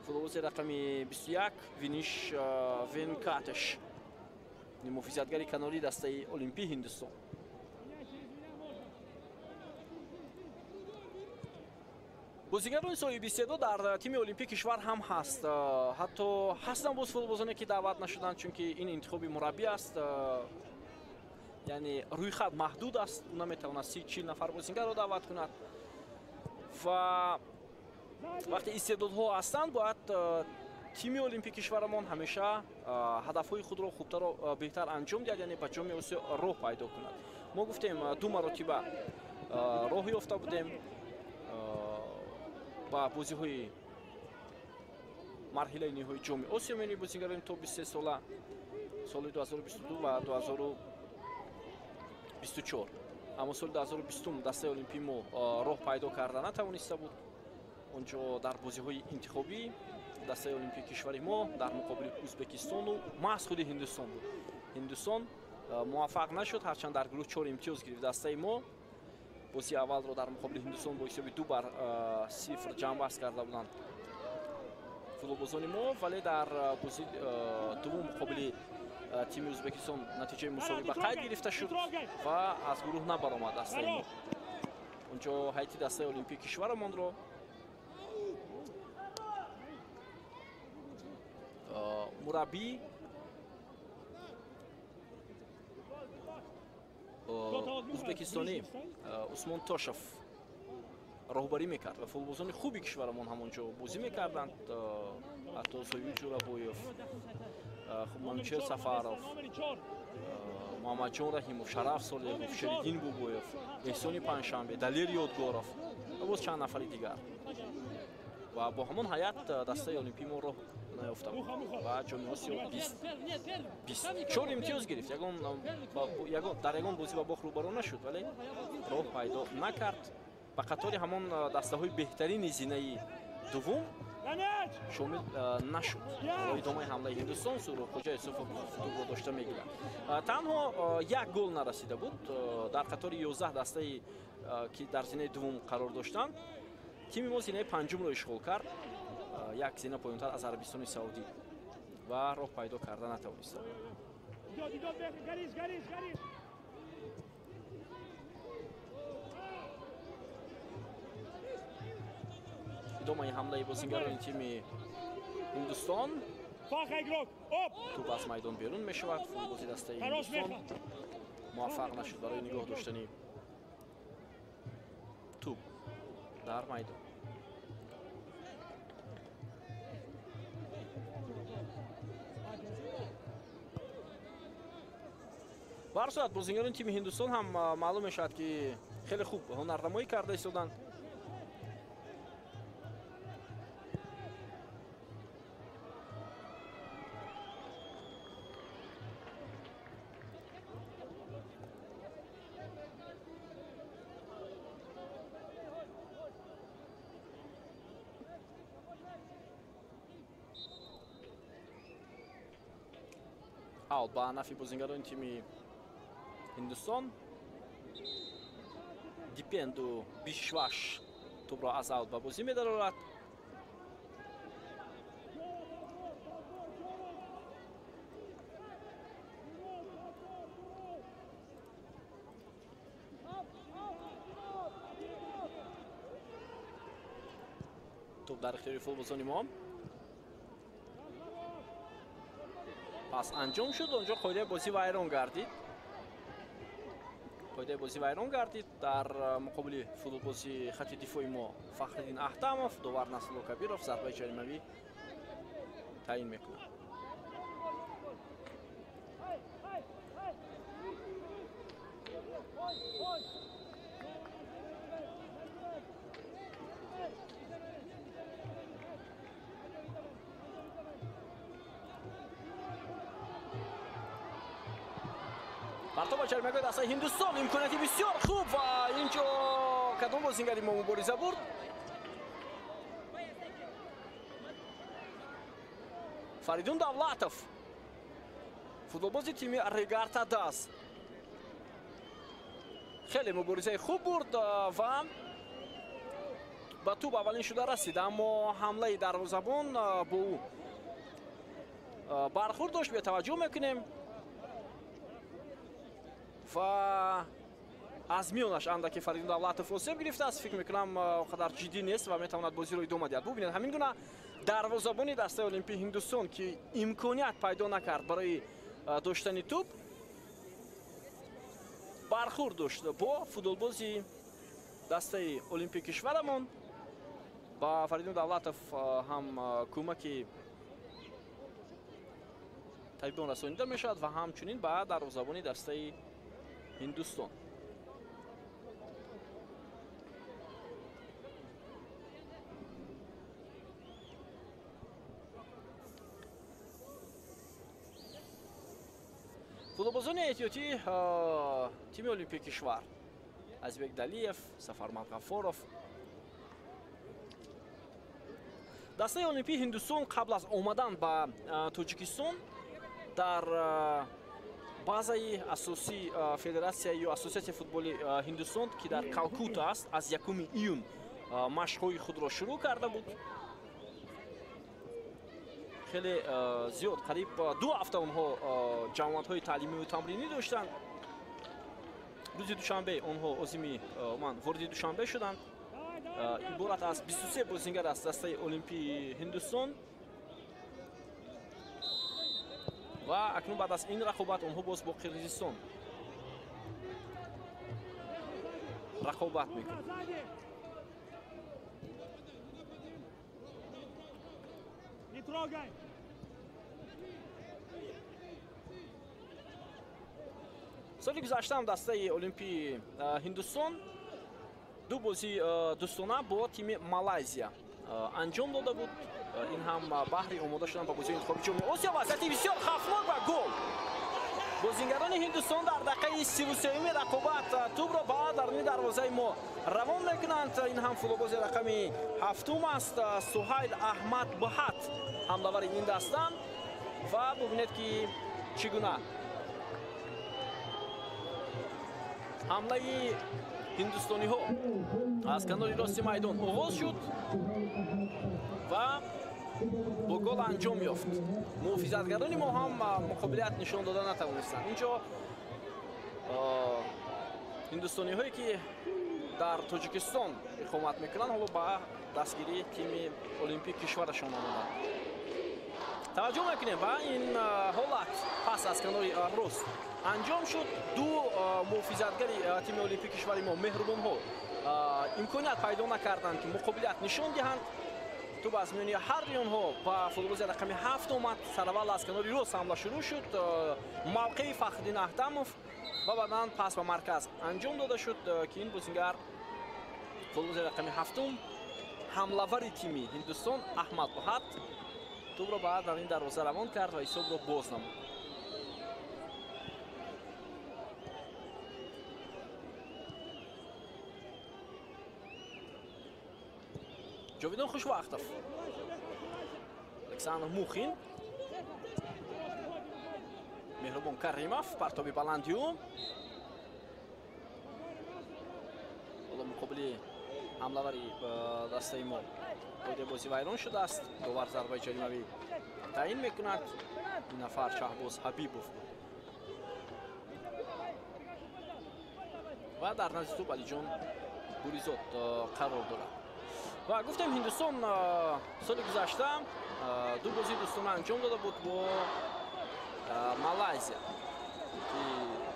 Футболбози рақами 21 Виниш Венкатеш, муҳофизатгари канории дастаи Олимпии Ҳиндустон. Бозигарони соҳиби истеъдод дар тими Олимпии кишвар ҳам ҳаст. Ҳатто ҳастанд боз футболбозоне, ки даъват нашуданд, чунки ин интихоби мураббӣ аст. Яъне рӯйхат маҳдуд аст, ӯ наметавонад 30-40 нафар бозингарро даъват кунад. Ва вақте истеъдодҳо ҳастанд, бояд Тими олимпии кишварамон ҳамеша ҳадафҳои худро хубтару беҳтар анҷом диҳад, яъне ба Ҷоми Осиё роҳ пайдо кунад. Мо гуфтем, ду маротиба роҳ ёфта будем ба бозиҳои марҳилаи ниҳоии Ҷоми Осиё миёни бозигарони то 23 сола соли 2022 ва 2024. Аммо соли 2020 дастаи олимпии мо роҳ пайдо карда натавониста буд. Онҷо дар бозиҳои интихобӣ дастаи олимпии кишвари мо дар муқобили Ӯзбекистону маҳз худи Ҳиндустон буд. Ҳиндустон муваффақ нашуд, ҳарчанд дар гурӯҳ 4 имтиёз гирифт дастаи мо. Бозии аввалро дар муқобили Ҳиндустон бо ҳисоби 2-0 ҷамъбаст карда буданд футболбозони мо, вале дар бозии дуввум муқобили тими Ӯзбекистон натиҷаи мусовӣ ба қайд гирифта шуд ва аз гурӯҳ набаромад дастаи мо. Онҷо ҳайати дастаи олимпии кишварамонро мураббӣ ӯзбекистонӣ Усмон Тошев роҳбарӣ мекард ва футболбозони хуби кишварамон ҳамонҷо бозӣ мекарданд. Ҳатто Союз Ҷӯрабоев, Манучер Сафаров, Муҳаммадҷон Раҳимов, Шараф Солеҳов, Шериддин Бобоев, Эҳсони Панҷшанбе, Далер Ёдгоров ва боз чанд нафари дигар. Ва бо ҳамон ҳайат дастаи олимпии мо роҳ наёфта буд ва Ҷоми Осиё 24 имтиёз гирифт. Дар ягон бозӣ ба бохт рӯбарӯ нашуд, вале роҳ пайдо накард. Ба қатори ҳамон дастаҳои беҳтарини зинаи дуввум шомил нашуд. Идомаи ҳамлаи Ҳиндустон Суҳробхоҷа Юсуфов тӯбро дошта мегирад. Танҳо як гол нарасида буд. Дар қатори 11 дастаи ки дар зинаи дуввум қарор доштанд, тими мо зинаи панҷумро ишғол кард, як зина поёнтар аз Арабистони Саудӣ ва роҳ пайдо карда натавониста. Идомаи ҳамлаи бозингарони тими Ҳиндустон. Тӯб аз майдон берун мешавад. Футболбози дастаи Ҳиндустон муваффақ нашуд барои нигоҳ доштани тӯб дар майдон. Ба ҳар сурат бозингарони тими Ҳиндустон ҳам маълум мешавад, ки хеле хуб ҳунарнамоӣ карда истоданд. Аут ба нафи бозингарони тими Ҳиндустон. Дипенду Бишваш тӯбро аз аут ба бозӣ медарорад. Тӯб дар ихтиёри футболбозони мо. Пас анҷом шуд, онҷо қоидаи бозӣ вайрон гардид. Қоидаи бозӣ вайрон гардид. Дар муқобили футболбози хати дифои мо Фахриддин Аҳтамов, довар Насрулло Кабиров зарбаи ҷаримавӣ таъин мекунад. Партоба ҷаримагоҳи дастаи Ҳиндустон, имконияти бисёр хуб ва инҷо кадом бозингари мо мубориза бурд? Фаридун Давлатов, футболбози тими Регарта Дас, хеле муборизаи хуб бурд ва ба тӯб аввалин шуда расид, аммо ҳамлаи дарвозабон бо ӯ бархурд дошт. Бетаваҷҷӯҳ мекунем ва аз миёнаш андаке Фаридун Давлатов осеб гирифтааст. Фикр мекунам, он қадар ҷиддӣ нест ва метавонад бозиро идома диҳад. Бубинед, ҳамин гуна дарвозабони дастаи олимпии Ҳиндустон, ки имконият пайдо накард барои доштани тӯб, бархурд дошт бо футболбози дастаи олимпии кишварамон. Ба Фаридун Давлатов ҳам кӯмаки табибон расонида мешавад ва ҳамчунин ба дарвозабони дастаи Ҳиндустон. Футболбозони эҳтиётӣ тими Олимпии кишвар Азизбек Далиев, Сафармад Ғаффоров. Дастаи Олимпии Ҳиндустон қабл аз омадан ба Тоҷикистон дар базаи асосии федератсия ё ассотсиатсияи футболи Ҳиндустон, ки дар Калкута аст, аз 1 июн машқҳои худро шурӯъ карда буд. Хеле зиёд, қариб 2 ҳафта онҳо ҷамоатҳои таълимию тамринӣ доштанд. Рӯзи душанбе онҳо озими ман вориди душанбе шуданд. Иборат аз 23 бозингар аз дастаи Олимпии Ҳиндустон ва акнун баъд аз ин рақобат онҳо боз бо Қирғизистон рақобат мекунанд. Не трогай! Соли гузашта ҳам дастаи Олимпии Ҳиндустон 2 бозии дӯстона бо тими Малайзия анҷом дода буд. Ин ҳам баҳри омода шудан ба бозии интихоби ҷоми Осиё. Вазъияти бисёр хавфнок ва гол. Бозингарони Ҳиндустон дар дақиқаи 33-юми рақобат тӯбро ба даруни дарвозаи мо равон мекунанд. Ин ҳам футболбози рақами 7 аст, Суҳайл Аҳмад Баҳат ҳамлавари ин даста. Ва бубинед ки чӣ гуна ҳамлаи ҳиндустониҳо аз канори рости майдон оғоз шуд ва бо гол анҷом ёфт. Муҳофизатгарони мо ҳам муқобилият нишон дода натавонистанд. Инҷо ҳиндустониҳое ки дар Тоҷикистон иқомат мекунанд, ҳоло ба дастгирии тими Олимпии кишварашон омаданд. Таваҷҷӯҳ мекунем ба ин ҳолат. Пас аз канори рост анҷом шуд. 2 муҳофизатгари тими Олимпии кишвари мо меҳрубонҳо имконият пайдо накарданд, ки муқобилият нишон диҳанд. Тӯб аз миёни ҳар дуи онҳо ба футболбози рақами 7 омад. Сараввал аз канори рост ҳамла шурӯъ шуд. Мавқеи Фахриддин Аҳтамов ва баъдан пас ба марказ анҷом дода шуд, ки ин бозингар футболбози рақами 7 ҳамлавари тими Ҳиндустон Аҳмад Баҳат тӯбро ба даруни дарвоза равон кард ва ҳисобро боз намуд. Ҷовидон Хушвақтов, Александр Мухин, Меҳрубон Каримов, партоби баландию. Ҳоло муқобили ҳамлавари дастаи мо қоидаи бозӣ вайрон шудааст. Довар зарбаи ҷаримавӣ таъин мекунад. Ин нафар Шаҳбоз Ҳабибов буд ва дар назди тӯб Алиҷон Буризод қарор дорад. Ва гуфтем, Ҳиндустон соли гузашта 2 бозии дӯстона анҷом дода буд бо Малайзия, ки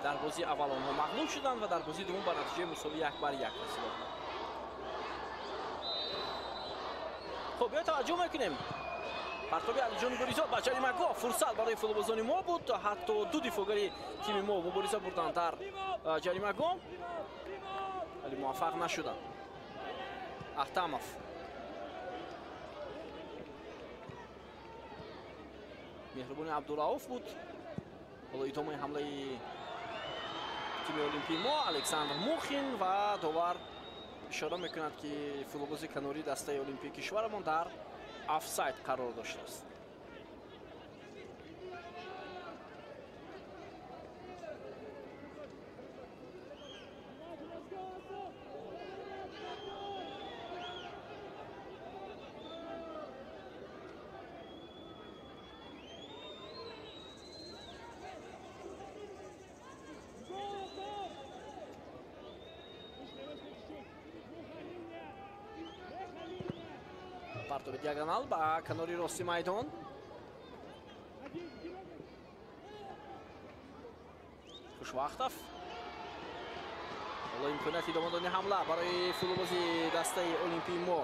дар бозии аввал онҳо мағлуб шуданд ва дар бозии дуввум ба натиҷаи мусовӣ 1-1 расиданд. Хуб, биё таваҷҷӯҳ мекунем. Партоби Алиҷон Буризод ба ҷаримагоҳ фурсат барои футболбозони мо буд. Ҳатто 2 дифоъгари тими мо мубориза бурданд дар ҷаримагоҳ, вале муваффақ нашуданд. Аҳтамов, Меҳрубони Абдурауф буд. Ҳоло идомаи ҳамлаи тими Олимпии мо Александр Мухин ва довар ишора мекунад, ки футболбози канории дастаи Олимпии кишварамон дар офсайд қарор доштааст. Партоби диагонал ба канори рости майдон. Хушвақтов. Ҳоло имконияти идома додани ҳамла барои футболбози дастаи Олимпии мо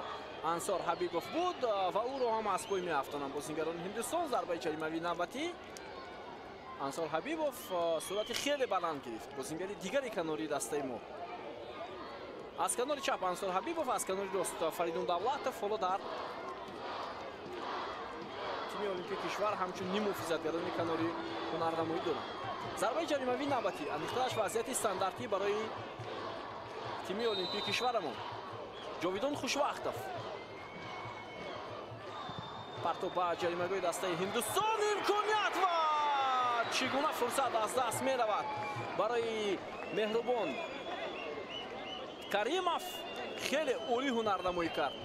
Ансор Ҳабибов буд ва ӯро ҳам аз пой меафтонанд бозингарони Ҳиндустон. Зарбаи ҷаримавии навбатӣ. Ансор Ҳабибов суръати хеле баланд гирифт. Бозингари дигари канори дастаи мо. Аз канори чап Ансор Ҳабибов, аз канори рост Фаридун Давлатов. Ҳоло дар тими Олимпии кишвар ҳамчун ниммуҳофизатгарони канори ҳунарнамоӣ доранд. Зарбаи ҷаримавӣ навбатӣ, аниқтараш вазъияти стандартӣ барои тими Олимпии кишварамон. Ҷовидон Хушвақтов. Партоб ба ҷаримагоҳи дастаи Ҳиндустон, имконият ва чӣ гуна фурсат аз даст меравад барои Меҳрубон Каримов. Хеле олӣ ҳунарнамоӣ кард.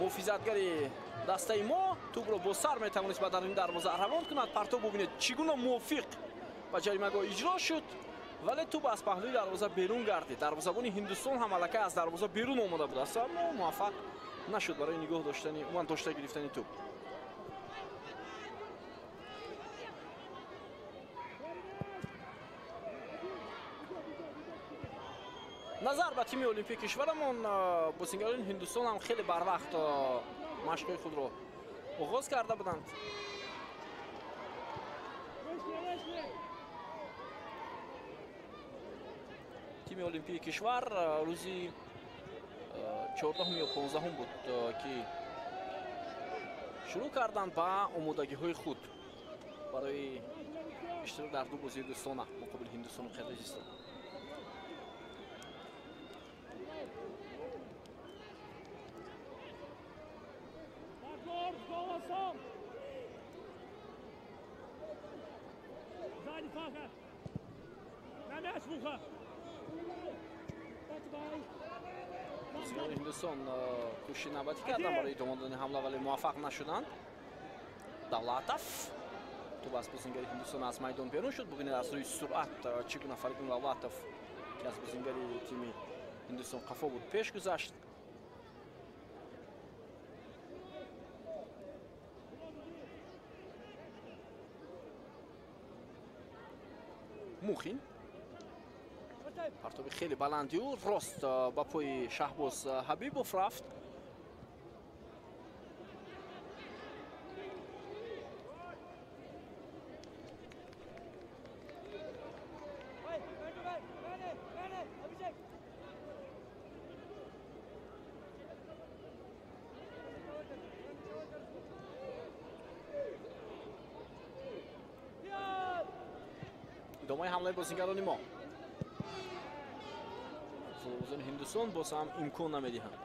Муҳофизатгари дастаи мо тӯбро бо сар метавонист ба даруни дарвоза равон кунад. Партоб бубинед чӣ гуна мувофиқ ба ҷаримагоҳ иҷро шуд, вале тӯб аз паҳлӯи дарвоза берун гардид. Дарвозабони Ҳиндустон ҳам аллакай аз дарвоза берун омода будааст, аммо муваффақ нашуд барои нигоҳ доштани, умуман дошта гирифтани тӯб. Назар ба тими Олимпии кишварамон, бозингарони Ҳиндустон ҳам хеле барвақт машқҳои худро оғоз карда буданд. Тими Олимпии кишвар рӯзи 14 ё 15 буд, ки шурӯъ карданд ба омодагиҳои худ барои иштирок дар ду бозии дӯстона муқобили Ҳиндустону Қирғизистон. Бозигарони Ҳиндустон кӯшиши навбатӣ карданд барои идома додани ҳамла, вале муваффақ нашуданд. Давлатов тӯб аз бозингари Ҳиндустон аз майдон берун шуд. Бубинед аз рӯи суръат чӣ гуна Фаридун Давлатов, ки аз бозингари тими Ҳиндустон қафо буд, пеш гузашт. Мухин партоби хеле баланди ӯ рост ба пои Шаҳбоз Ҳабибов рафт. Идомаи ҳамлаи бозингарони мо. Футболбозони Ҳиндустон боз ҳам имкон намедиҳанд.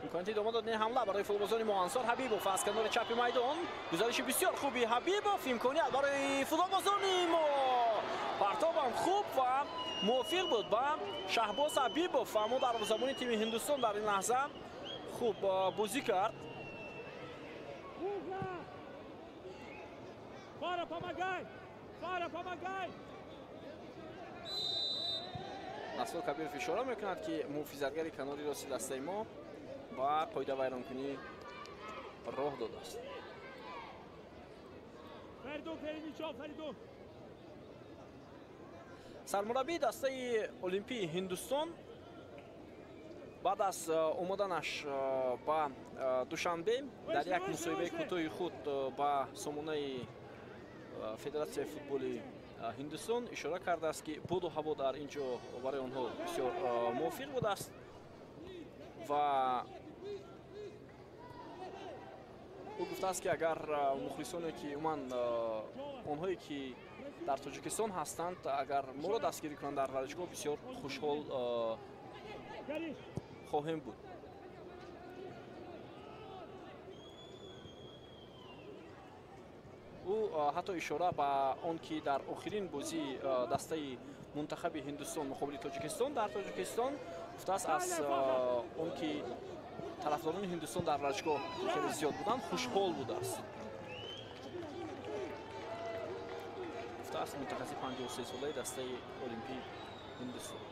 Имконияти идома додани ҳамла барои футболбозони мо. Ансор Ҳабибов аз канори чапи майдон. Гузариши бисёр хуби Ҳабибов, имконият барои футболбозони мо. Партобам хуб ва мувофиқ буд ба Шаҳбоз Ҳабибов, аммо дарвозабони тими Ҳиндустон дар ин лаҳза хуб бозӣ кард. Насрулло Кабиров ишора мекунад, ки муҳофизатгари канори рости дастаи мо ба қоидавайронкунӣ роҳ додааст. Сармураббии дастаи Олимпии Ҳиндустон баъд аз омаданаш ба Душанбе дар як мусоҳибаи кӯтоҳи худ ба сомонаи Федератсияи футболи Ҳиндустон ишора кардааст, ки боду ҳаво дар ин ҷо барои онҳо бисёр мувофиқ будааст ва ӯ гуфтааст, ки агар мухлисоне, ки умуман онҳое ки дар Тоҷикистон ҳастанд, агар моро дастгирӣ кунанд дар варзишгоҳ, бисёр хушҳол хоҳем буд. Ӯ ҳатто ишора ба он ки дар охирин бозии дастаи мунтахаби Ҳиндустон муқобили Тоҷикистон дар Тоҷикистон гуфтааст, аз он ки тарафдорони Ҳиндустон дар варзишгоҳ хеле зиёд буданд, хушҳол будааст. Гуфтааст мутахассиси 53-солаи дастаи Олимпии Ҳиндустон.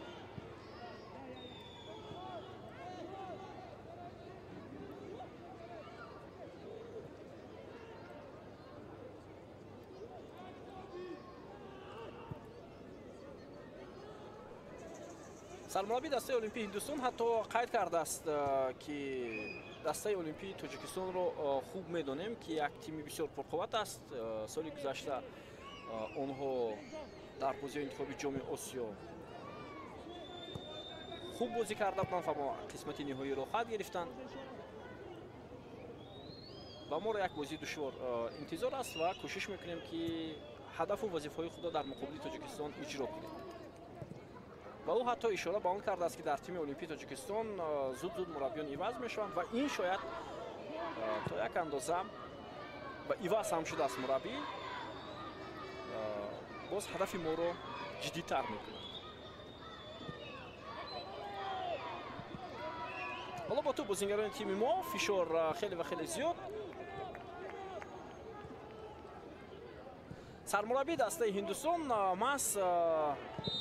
Сармураббии дастаи Олимпии Ҳиндустон ҳатто қайд кардааст, ки дастаи Олимпии Тоҷикистонро хуб медонем, ки як тими бисёр пурқувват аст. Соли гузашта онҳо дар бозиҳои интихоби Ҷоми Осиё хуб бозӣ карда буданд ва мо қисмати ниҳоиро хат гирифтанд. Ва моро як бозии душвор интизор аст ва кӯшиш мекунем, ки ҳадафу вазифаҳои худро дар муқобили Тоҷикистон иҷро кунем. Ва ӯ ҳатто ишора ба он кардааст, ки дар тими Олимпии Тоҷикистон зуд-зуд мураббиён иваз мешаванд ва ин шояд то як андоза ба иваз ҳам шудааст мураббӣ, боз ҳадафи моро ҷиддитар мекунад. Ҳоло бо ту бозингарони тими мо фишор хеле ва хеле зиёд. Сармураббии дастаи Ҳиндустон маҳз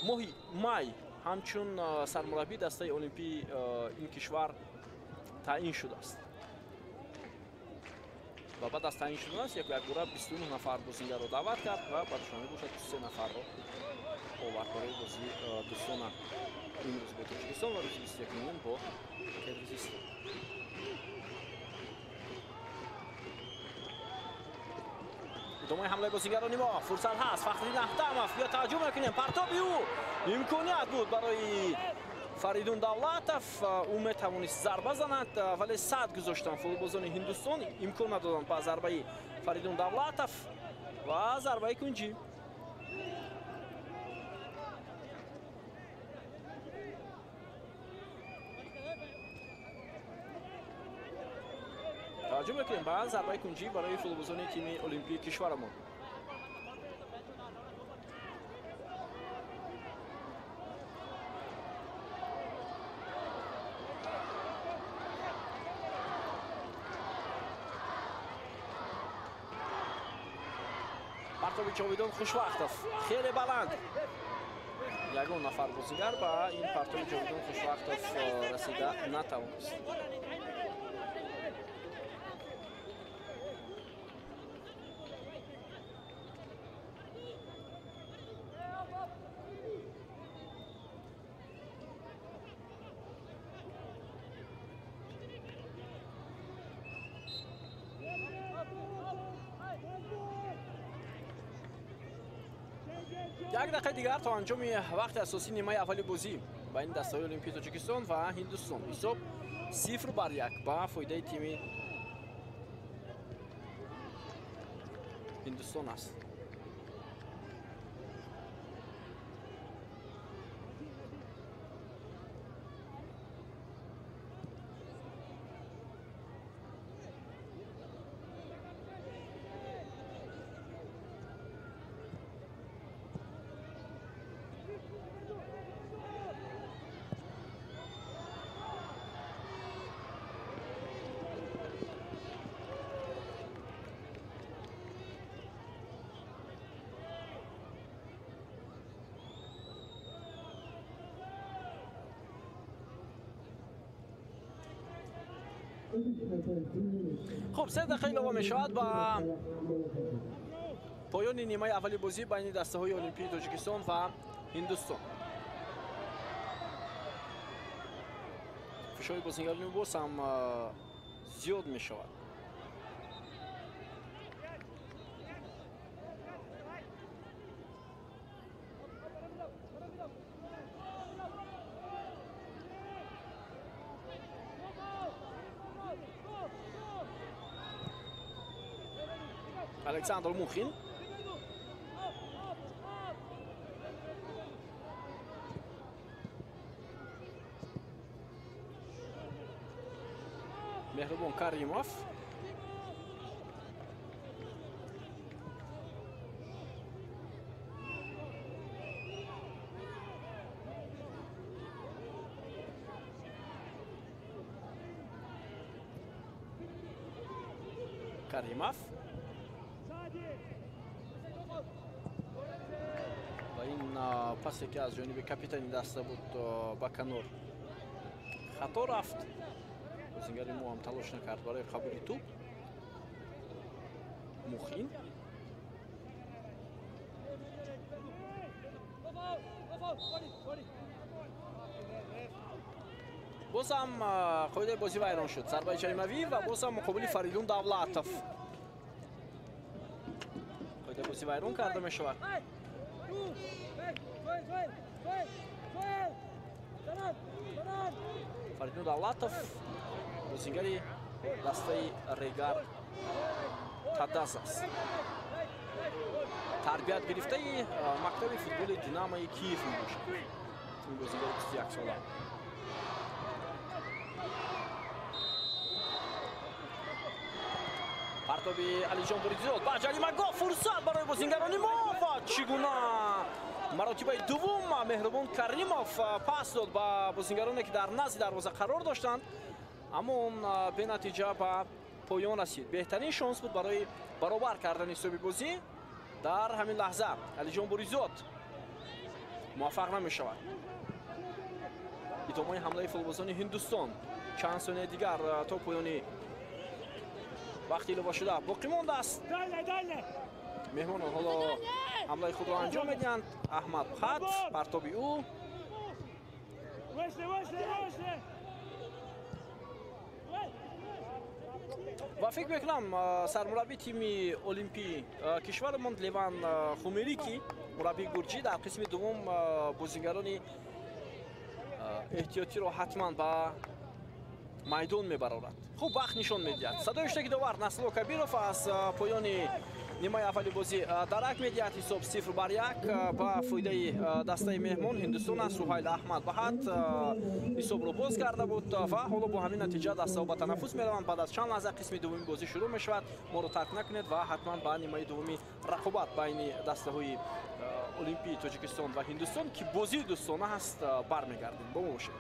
моҳи май ҳамчун сармураббии дастаи Олимпии ин кишвар таъин шудааст. Ва баъд аз таъин шуданаш якбора 29 нафар бозингарро даъват кард ва ба Душанбе бошад 23 нафарро овард барои бозии дӯстона имрӯз бо Тоҷикистон ва рӯзи 21 бо Қирғизистон. Идомаи ҳамлаи бозингарони мо, фурсат ҳаст. Фахриддин Аҳтамов, биё таваҷҷӯҳ мекунем, партоби ӯ имконият буд барои Фаридун Давлатов, ӯ метавонист зарба занад, вале сад гузоштанд футболбозони Ҳиндустон, имкон надоданд ба зарбаи Фаридун Давлатов ва зарбаи кунҷӣ. Таваҷҷӯҳ мекунем ба зарбаи кунҷӣ барои футболбозони тими Олимпии кишварамон. Партоби Ҷовидон Хушвақтов хеле баланд. Ягон нафар бозигар ба ин партоби Ҷовидон Хушвақтов расида натавонист. Як дақиқаи дигар то анҷоми вақти асосии нимаи аввали бозӣ байни дастаҳои Олимпии Тоҷикистон ва Ҳиндустон. Ҳисоб 0-1 ба фоидаи тими Ҳиндустон аст. Хуб, 3 дақиқа илова мешавад ба поёни нимаи аввали бозӣ байни дастаҳои Олимпии Тоҷикистон ва Ҳиндустон. Фишори бозингарони боз ҳам зиёд мешавад. Александр Мухин. Меҳрубон Каримов. Каримов. Ва ин пасе ки аз ҷониби капитани даста буд ба канор хато рафт. Бозингари мо ҳам талош накард барои қабули тӯб. Мухин. Боз ҳам қоидаи бозӣ вайрон шуд. Зарбаи ҷаримавӣ ва боз ҳам муқобили Фаридун Давлатов. Қоидаи бозӣ вайрон карда мешавад. Фаридун Давлатов бозингари дастаи Регар Тадаз аст. Тарбият гирифтаи мактаби футболи Динамои Киев мебошад. Ин бозингари 21 сола. Партоби Алиҷон Буридзод ба ҷаримагоҳ, фурсат барои бозингарони мо ва чӣ гуна маротибаи дуввум Меҳрубон Каримов пас дод ба бозингароне, ки дар назди дарвоза қарор доштанд, аммо он бенатиҷа ба поён расид. Беҳтарин шонс буд барои баробар кардани ҳисоби бозӣ. Дар ҳамин лаҳза Алиҷон Буризод муваффақ намешавад. Идомаи ҳамлаи футболбозони Ҳиндустон чанд сонияи дигар то поёни вақти иловашуда боқӣ мондааст. Меҳмонон ҳоло ҳамлаи худро анҷом медиҳанд. Аҳмад Бхат, партоби ӯ. Ва фикр мекунам сармураббии тими олимпии кишварамон Леван Хумерики, мураббии гурҷӣ, дар қисми дуввум бозингарони эҳтиётиро ҳатман ба майдон мебарорад. Хуб, вақт нишон медиҳад. Садои штаки довар Насрулло Кабиров аз поёни нимаи аввали бозӣ дарак медиҳад. Ҳисоб 0-1 ба фоидаи дастаи меҳмон Ҳиндустон аст. Суҳайл Аҳмад Баҳат ҳисобро боз карда буд ва ҳоло бо ҳамин натиҷа дастаҳо ба танаффус мераванд. Баъд аз чанд лаҳза қисми дуввуми бозӣ шурӯъ мешавад. Моро тарк накунед ва ҳатман ба нимаи дуввуми рақобат байни дастаҳои олимпии Тоҷикистон ва Ҳиндустон, ки бозии дӯстона ҳаст, бармегардем. Бо мо бошед.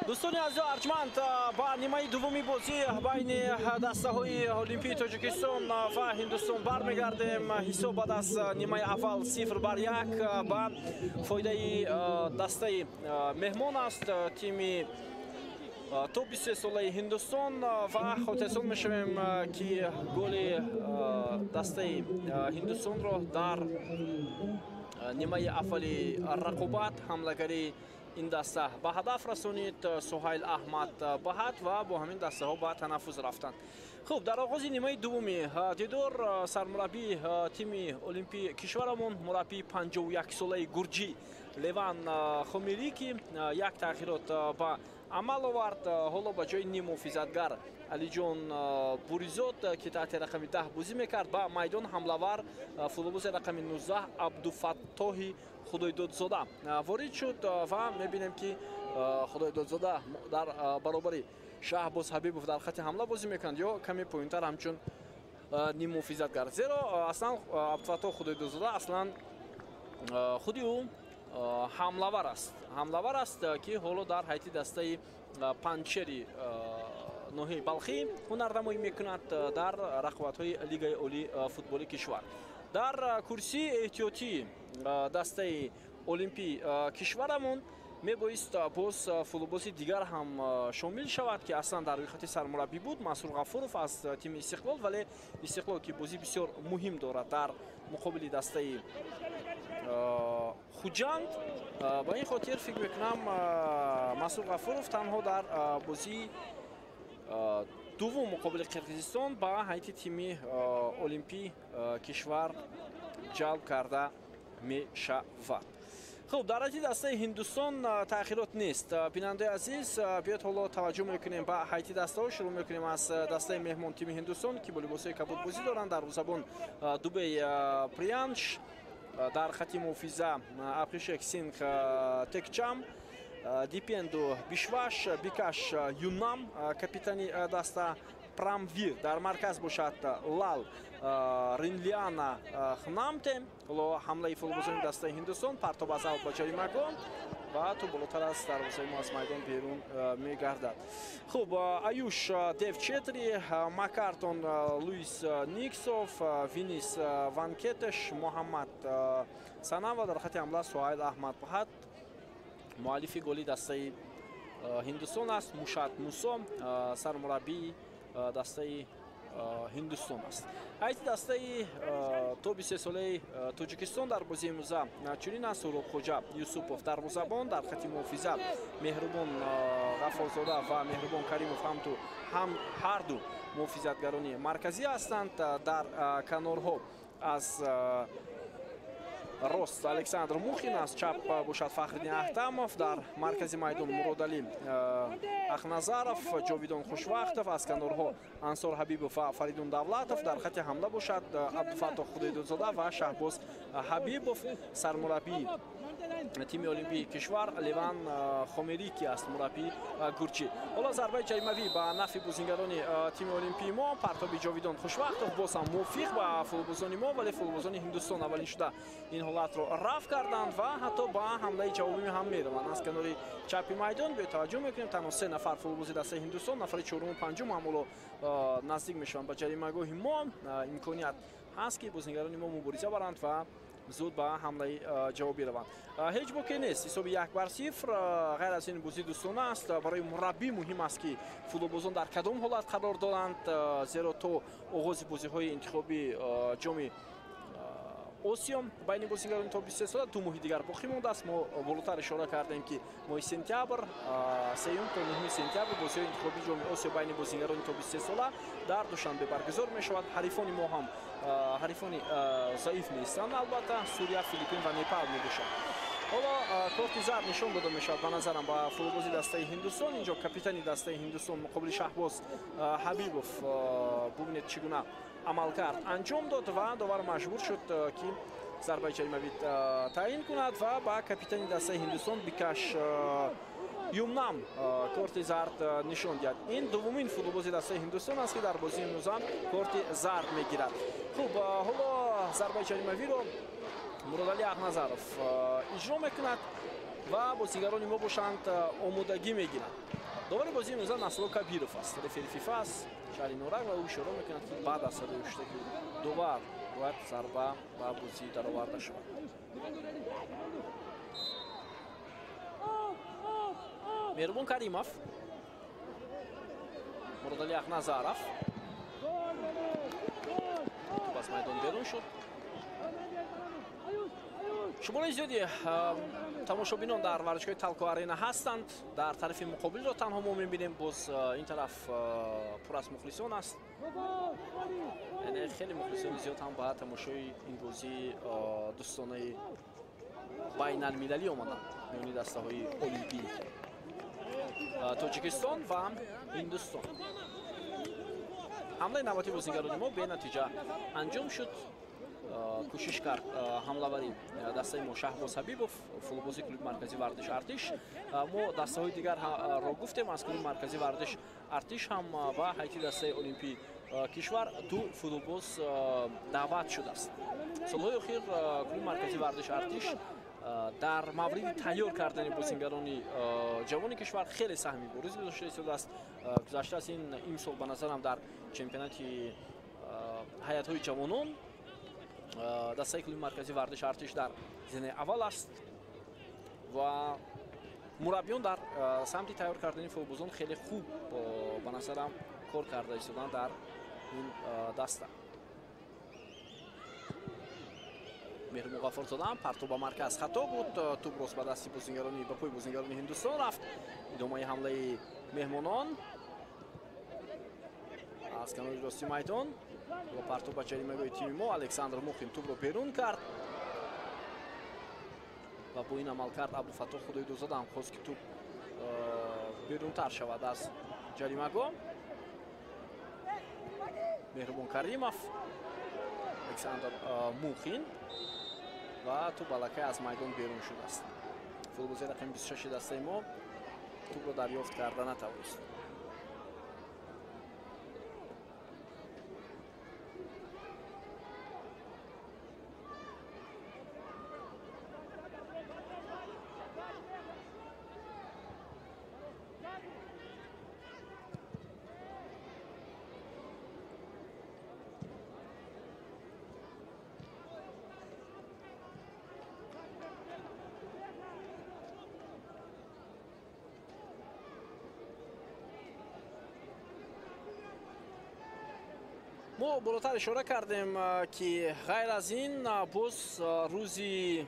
Дӯстони азизу арҷманд, ба нимаи дуввуми бозӣ байни дастаҳои Олимпии Тоҷикистон ва Ҳиндустон бармегардем. Ҳисоб баъд аз нимаи аввал 0-1 ба фоидаи дастаи меҳмон аст, тими то 23-солаи Ҳиндустон. Ва хотиррасон мешавем, ки голи дастаи Ҳиндустонро дар нимаи аввали рақобат ҳамлагари ин даста ба ҳадаф расонид Суҳайл Аҳмад Баҳат ва бо ҳамин дастаҳо ба танаффус рафтанд. Хуб, дар оғози нимаи дуввуми дидор сармураббии тими Олимпии кишварамон, мураббии 51-солаи гурҷӣ Леван Хомирики як тағйирот ба амал овард. Ҳоло ба ҷои ниммуҳофизатгар Алиҷон Буризод, ки таҳти рақами 10 бозӣ мекард, ба майдон ҳамлавар футболбози рақами 19 Абдуфаттоҳи Худойдодзода ворид шуд. Ва мебинем, ки Худойдодзода дар баробари Шаҳбоз Ҳабибов дар хати ҳамла бозӣ мекунад ё каме поёнтар ҳамчун ниммуҳофизатгар, зеро аслан Абдуфаттоҳ Худойдодзода аслан худи ӯ ҳамлавар аст, ҳамлавар аст, ки ҳоло дар ҳайати дастаи Панҷшери ноҳияи Балхӣ ҳунарнамоӣ мекунад дар рақобатҳои Лигаи олии футболи кишвар. Дар курсии эҳтиётии дастаи Олимпии кишварамон мебоист боз футболбози дигар ҳам шомил шавад, ки аслан дар рӯйхати сармураббӣ буд, Мансур Ғафуров аз тими Истиқлол. Вале Истиқлол, ки бозӣ бисёр муҳим дорад дар муқобили дастаи Хуҷанд, ба ин хотир фикр мекунам, Мансур Ғафуров танҳо дар бозии дуввум муқобили Қирғизистон ба ҳайати тими Олимпӣ кишвар ҷалб карда мешавад. Хуб, дар ҳайати дастаи Ҳиндустон таъхирот нест. Бинандаи азиз, биёд ҳоло таваҷҷӯҳ мекунем ба ҳайати дастаҳо. Шурӯъ мекунем аз дастаи меҳмон, тими Ҳиндустон, ки бо либосҳои кабуд бозӣ доранд. Дарвозабон Дубей Приянш, дар хати муҳофиза Абхишек Синг Текчам, Дипенду Бишваш, Бикаш Юнам капитани даста, Прамвир, дар марказ бошад Лал Ринлиана Хнамте. Ҳоло ҳамлаи футболбозони дастаи Ҳиндустон, партоб аз аут ба ҷаримагоҳ ва тӯб болотар аз дарвозаи мо аз майдон берун мегардад. Хуб, Аюш Дев Четри, Макартон Луис Никсов, Винис Ванкетеш, Муҳаммад Санава, дар хати ҳамла Суҳайл Аҳмад Баҳат. Муаллифи голи дастаи Ҳиндустон аст Мушат Мусо, сармураббии дастаи Ҳиндустон аст. Ҳайати дастаи то 23-солаи Тоҷикистон дар бозии имрӯза чунин аст: Суҳробхоҷа Юсупов дарвозабон, дар хати муҳофиза Меҳрубон Ғаффорзода ва Меҳрубон Каримов ҳам ҳарду муҳофизатгарони марказӣ ҳастанд. Дар канорҳо аз рост Александр Мухин, аз чап бошад Фахриддин Ахтамов, дар маркази майдон Муродалӣ Ахназаров, Ҷовидон Хушвақтов, аз канорҳо Ансор Ҳабибов ва Фаридун Давлатов, дар хати ҳамла бошад Абдуфаттоҳ Худойдодзода ва Шаҳбоз Ҳабибов. Сармураббии тими Олимпии кишвар Леван Хомерики аст, мураббии гурҷӣ. Ҳоло зарбаи ҷаримавӣ ба нафъи бозингарони тими Олимпии мо. Партоби Ҷовидон Хушвақтов боз ҳам мувофиқ ба футболбозони мо, вале футболбозони Ҳиндустон аввалин шуда ин ҳолатро рафъ карданд ва ҳатто ба ҳамлаи ҷавобӣ ҳам мераванд аз канори чапи майдон. Биё таваҷҷӯҳ мекунем, танҳо се нафар футболбози дастаи Ҳиндустон, нафари чоруму панҷум ҳам ҳоло наздик мешаванд ба ҷаримагоҳи мо. Имконият ҳаст, ки бозингарони мо мубориза баранд ва зуд ба ҳамлаи ҷавобӣ раванд. Ҳеҷ боке нест, ҳисоби 1-0. Ғайр аз ин, бозӣ дӯстона аст. Барои мураббӣ муҳим аст, ки футболбозон дар кадом ҳолат қарор доранд, зеро то оғози бозиҳои интихобии Ҷоми Осиё байни бозигарони то 23 сола 2 моҳи дигар боқӣ мондааст. Мо болотар ишора кардем, ки моҳи сентябр, 3 то 9 сентябр, бозиҳои интихобии Ҷоми Осиё байни бозигарони то 23 сола дар Душанбе баргузор мешавад. Ҳарифони мо ҳам ҳарифони заиф нестанд, албатта, Сурия, Филиппин ва Непал мебошанд. Ҳоло корти зард нишон дода мешавад, ба назарам, ба футболбози дастаи Ҳиндустон. Инҷо капитани дастаи Ҳиндустон муқобили Шаҳбоз Ҳабибов, бубинед, чӣ гуна амалкард анҷом дод ва довар маҷбур шуд, ки зарбаи ҷаримавӣ таъин кунад ва ба капитани дастаи Ҳиндустон Бикаш Юмнам корти зард нишон диҳад. Ин дуввумин футболбози дастаи Ҳиндустон аст, ки дар бозии имрӯза корти зард мегирад. Хуб, ҳоло зарбаи ҷаримавиро Муродалӣ Ақназаров иҷро мекунад ва бозигарони мо бошанд омодагӣ мегиранд. Довари бозии имрӯза Насрулло Кабиров аст, рефери ФИФА аст шаҳри Норак, ва ӯ ишора мекунад, ки баъд аз садои ҳуштаки довар бояд зарба ба бозӣ дароварда шавад. Меҳрубон Каримов, Муродалӣ Ақназаров, туп аз майдон берун шуд. Шумораи зиёди тамошобинон дар варзишгоҳи Талко Арена ҳастанд. Дар тарафи муқобилро танҳо мо мебинем, боз ин тараф пур аз мухлисон аст. Яъне хеле мухлисони зиёд ҳам ба тамошои ин бозии дӯстонаи байналмилалӣ омаданд миёни дастаҳои олимпӣ Тоҷикистон ва Ҳиндустон. Ҳамлаи навбатии бозигарони мо бенатиҷа анҷом шуд. Кӯшиш кард ҳамлавари дастаи мо Шаҳбоз Ҳабибов, футболбози клуби марказии варзиш Артиш. Мо дастаҳои дигарро гуфтем, аз клуби марказии варзиш Артиш ҳам ба ҳайати дастаи олимпии кишвар ду футболбоз даъват шудааст. Солҳои охир клуби марказии варзиш Артиш дар мавриди тайёр кардани бозингарони ҷавони кишвар хеле саҳми бориз гузошта истодааст. Гузашта аз ин имсол ба назарам дар чемпионати ҳайатҳои ҷавонон дастаи клуби марказии варзиш Артиш дар зинаи аввал аст ва мураббиён дар самти тайёр кардани футболбозон хеле хуб ба назарам кор карда истоданд дар ин даста. Меҳрубон Ғаффорзода ҳам партоб ба марказ хато буд, туп рост ба дасти бозингарони ба пои бозингарони Ҳиндустон рафт. Идомаи ҳамлаи меҳмонон аз канори рости майдон ва партоб ба ҷаримагоҳи тими мо. Александр Мухин тупро берун кард ва бо ин амалкард Абдуфаттоҳ Худойдозода ҳам хост, ки туп берунтар шавад аз ҷаримагоҳ. Меҳрубон Каримов, Александр Мухин ва туп аллакай аз майдон берун шудааст. Футболбози рақами 26 дастаи мо тупро дарёфт карда натавонист. Мо болотар ишора кардем, ки ғайр аз ин боз рӯзи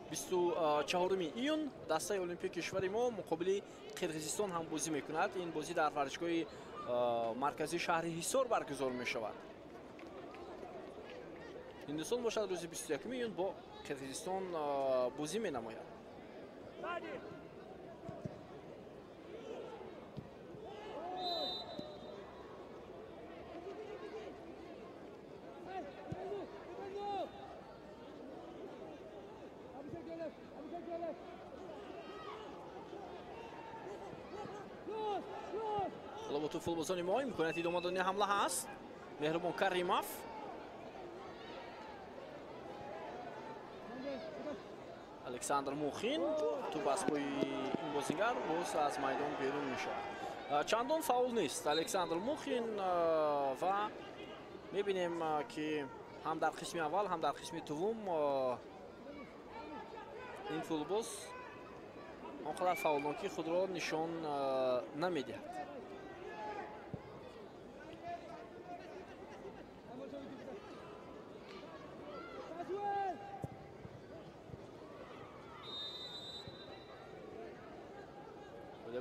24 июн дастаи олимпии кишвари мо муқобили Қирғизистон ҳам бозӣ мекунад. Ин бозӣ дар варзишгоҳи марказии шаҳри Ҳисор баргузор мешавад. Ҳиндустон бошад рӯзи 21 июн бо Қирғизистон бозӣ менамояд. Бо футболбозони мо имконияти идома додани ҳамла ҳаст. Меҳрубон Каримов, Александр Мухин, туп аз пои ин бозингар боз аз майдон берун мешавад. Чандон фаул нест Александр Мухин ва мебинем, ки ҳам дар қисми аввал, ҳам дар қисми дуввум ин футболбоз он қадар фаъолнокии худро нишон намедиҳад.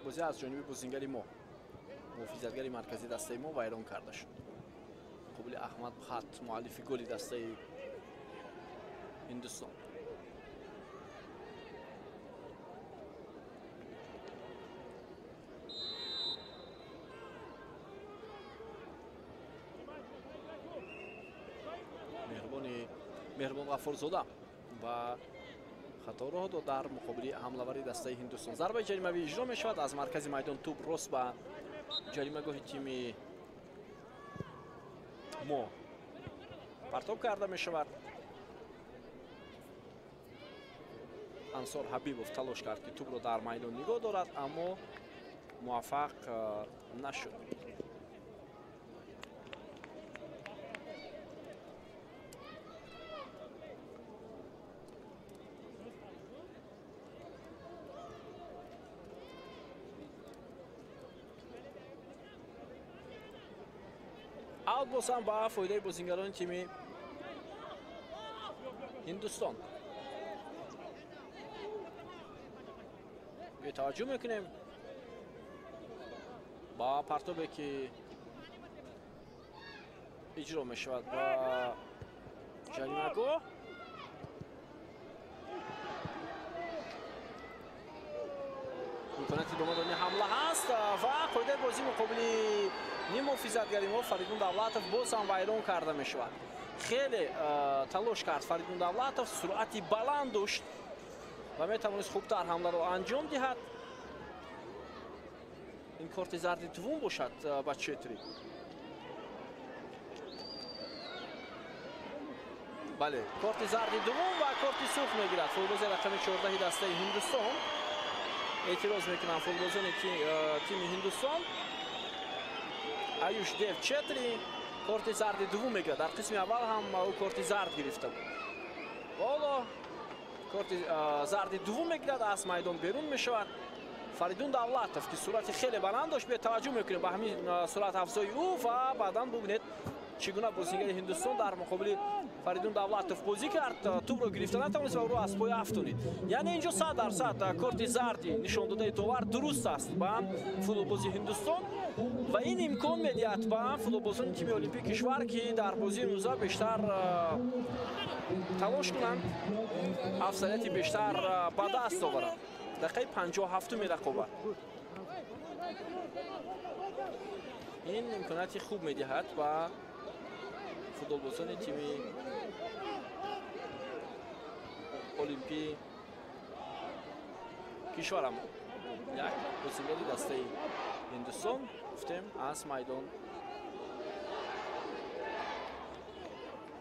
Бозӣ аз ҷониби бозингари мо, муҳофизатгари марказии дастаи мо вайрон карда шуд. Муқобили Аҳмад Бхат, муаллифи голи дастаи Ҳиндустон. Меҳрубон Ғаффорзода ва хато роҳ дод дар муқобили ҳамлавари дастаи Ҳиндустон. Зарбаи ҷаримавӣ иҷро мешавад. Аз маркази майдон туп рост ба ҷаримагоҳи тими мо Партоб карда мешавад. Ансор Ҳабибов талош кард, ки тӯбро дар майдон нигоҳ дорад, аммо муваффақ нашуд. Аут боз ҳам ба фоидаи бозингарони тими Ҳиндустон. Таваҷҷӯҳ мекунем ба партобе, ки иҷро мешавад ба ҷаримагоҳ. Имконияти идома додани ҳамла ҳаст ва қоидаи бозӣ муқобили ниммуҳофизатгари мо Фаридун Давлатов боз ҳам вайрон карда мешавад. Хеле талош кард Фаридун Давлатов, суръати баланд дошт ва метавонист хубтар ҳамларо анҷом диҳад. Ин корти зарди дуввум бошад ба Четри. Бале, корти зарди дуввум ва корти сурх мегирад футболбози рақами 14 дастаи Ҳиндустон. Эътироз мекунанд футболбозони тими Ҳиндустон. Аюш Дев Четри корти зарди дуввум мегирад. Дар қисми аввал ҳам ӯ корти зард гирифта буд. Ҳоло корти зарди дуввум мегирад, аз майдон берун мешавад. Фаридун Давлатов, ки суръати хеле баланд дошт, бетаваҷҷӯҳ мекунем ба ҳамин суръат афзои ӯ ва баъдан бубинед чӣ гуна бозингари Ҳиндустон дар муқобили Фаридун Давлатов бозӣ кард, тӯбро гирифта натавонист ва ӯро аз пой афтонид. Яъне инҷо 100% корти зарди нишондодаи довар дуруст аст ба футболбози Ҳиндустон ва ин имкон медиҳад ба футболбозони тими Олимпии кишвар, ки дар бозии имрӯза бештар талош кунанд, афзалияти бештар ба даст оваранд. Дақиқаи 57-уми рақобат. Ин имконияти хуб медиҳад ба футболбозони тими Олимпии кишварамон. Як бозингари дастаи Ҳиндустон, гуфтем, аз майдон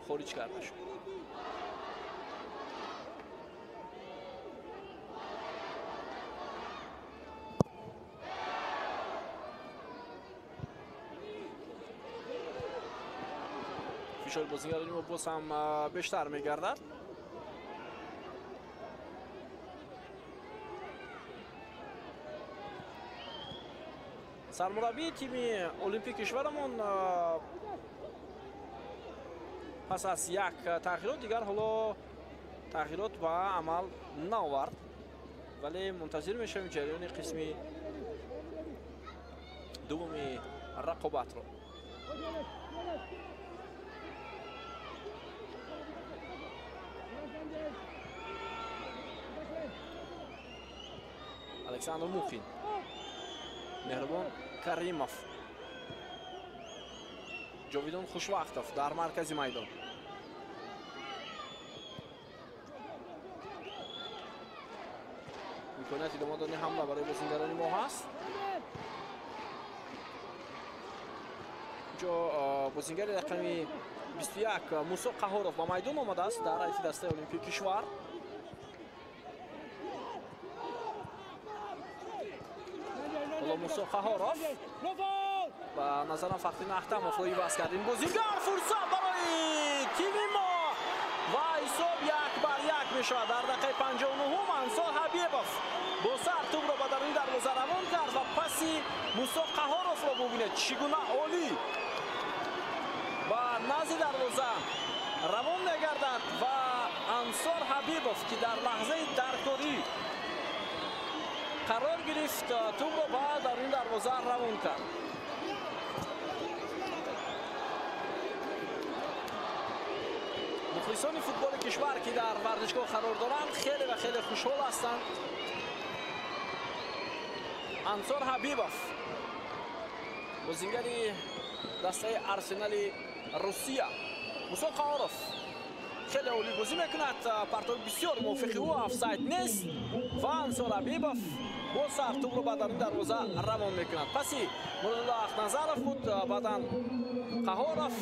хориҷ карда шуд. Фишори бозингарони мо боз ҳам бештар мегардад. Сармураббии тими Олимпии кишварамон пас аз як тағйирот дигар ҳоло тағйирот ба амал наовард, вале мунтазир мешавем ҷараёни қисми дуввуми рақобатро. Александр Мухин, Меҳрубон Каримов, Ҷовидон Хушвақтов дар маркази майдон. Имконияти идома додани ҳамла барои бозингарони мо ҳаст. Инҷо бозингари рақами 21 Мусо Қаҳоров ба майдон омадааст дар ҳайати дастаи Олимпии кишвар. Ҳоло Мусо Қаҳоров ба назарам Фахриддин Ахтамовро иваз кард. Ин бозингар фурсат барои тими мо ва ҳисоб 1-1 мешавад. Дар дақиқаи 59-ум Ансор Ҳабибов бо сар тӯбро ба даруни дарвоза равон кард ва паси Мусо Қаҳоровро бубинед чӣ гуна олӣ ба назди дарвоза равон мегардад ва Ансор Ҳабибов, ки дар лаҳзаи даркорӣ қарор гирифт, тӯбро ба даруни дарвоза равон кард. Мухлисони футболи кишвар, ки дар варзишгоҳ қарор доранд, хеле ва хеле хушҳол ҳастанд. Ансор Ҳабибов, бозингари дастаи Арсенали Русия. Мусо Қаҳоров хеле олӣ бозӣ мекунад, партоби бисёр мувофиқи ӯ, офсайд нест ва Ансор Ҳабибов Бо сар тӯбро ба даруни дарвоза равон мекунад. Паси Муродулло Ахназаров буд, баъдан Қаҳоров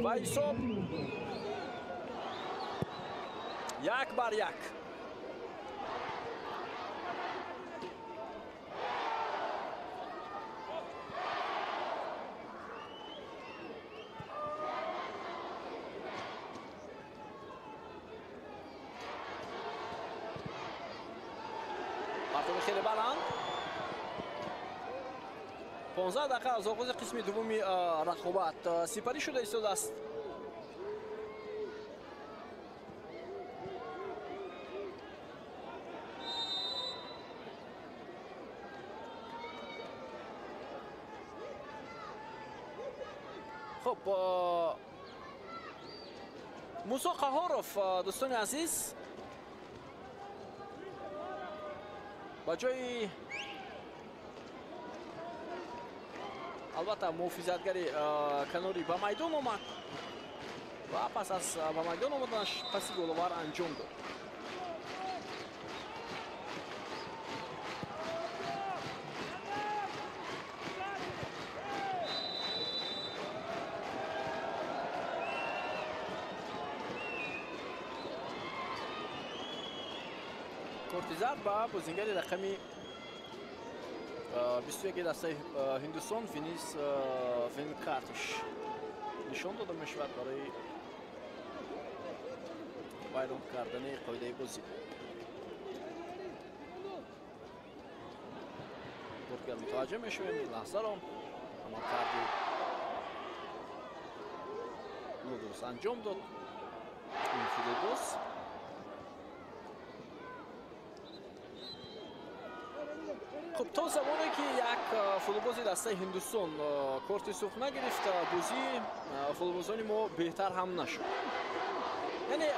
ва ҳисоб 1-1. Партови хеле баланд. 15 дақиқа аз оғози қисми дуввуми рақобат сипарӣ шуда истодааст. Хуб, Мусо Қаҳоров, дӯстони азиз, ба ҷои албатта муҳофизатгари канорӣ ба майдон омад ва пас аз ба майдон омаданаш паси головар анҷом дод. Корти зард ба бозингари рақами 21 дастаи Ҳиндустон Винис Венкатш нишон дода мешавад барои вайрон кардани қоидаи бозӣ. Бордигар мутаваҷҷӯҳ мешавем ин лаҳзаро амалкарди нодуруст анҷом дод ин футболбоз. Хуб, то замоне ки як футболбози дастаи Ҳиндустон корти сурх нагирифт, бозии футболбозони мо беҳтар ҳам нашуд. Яъне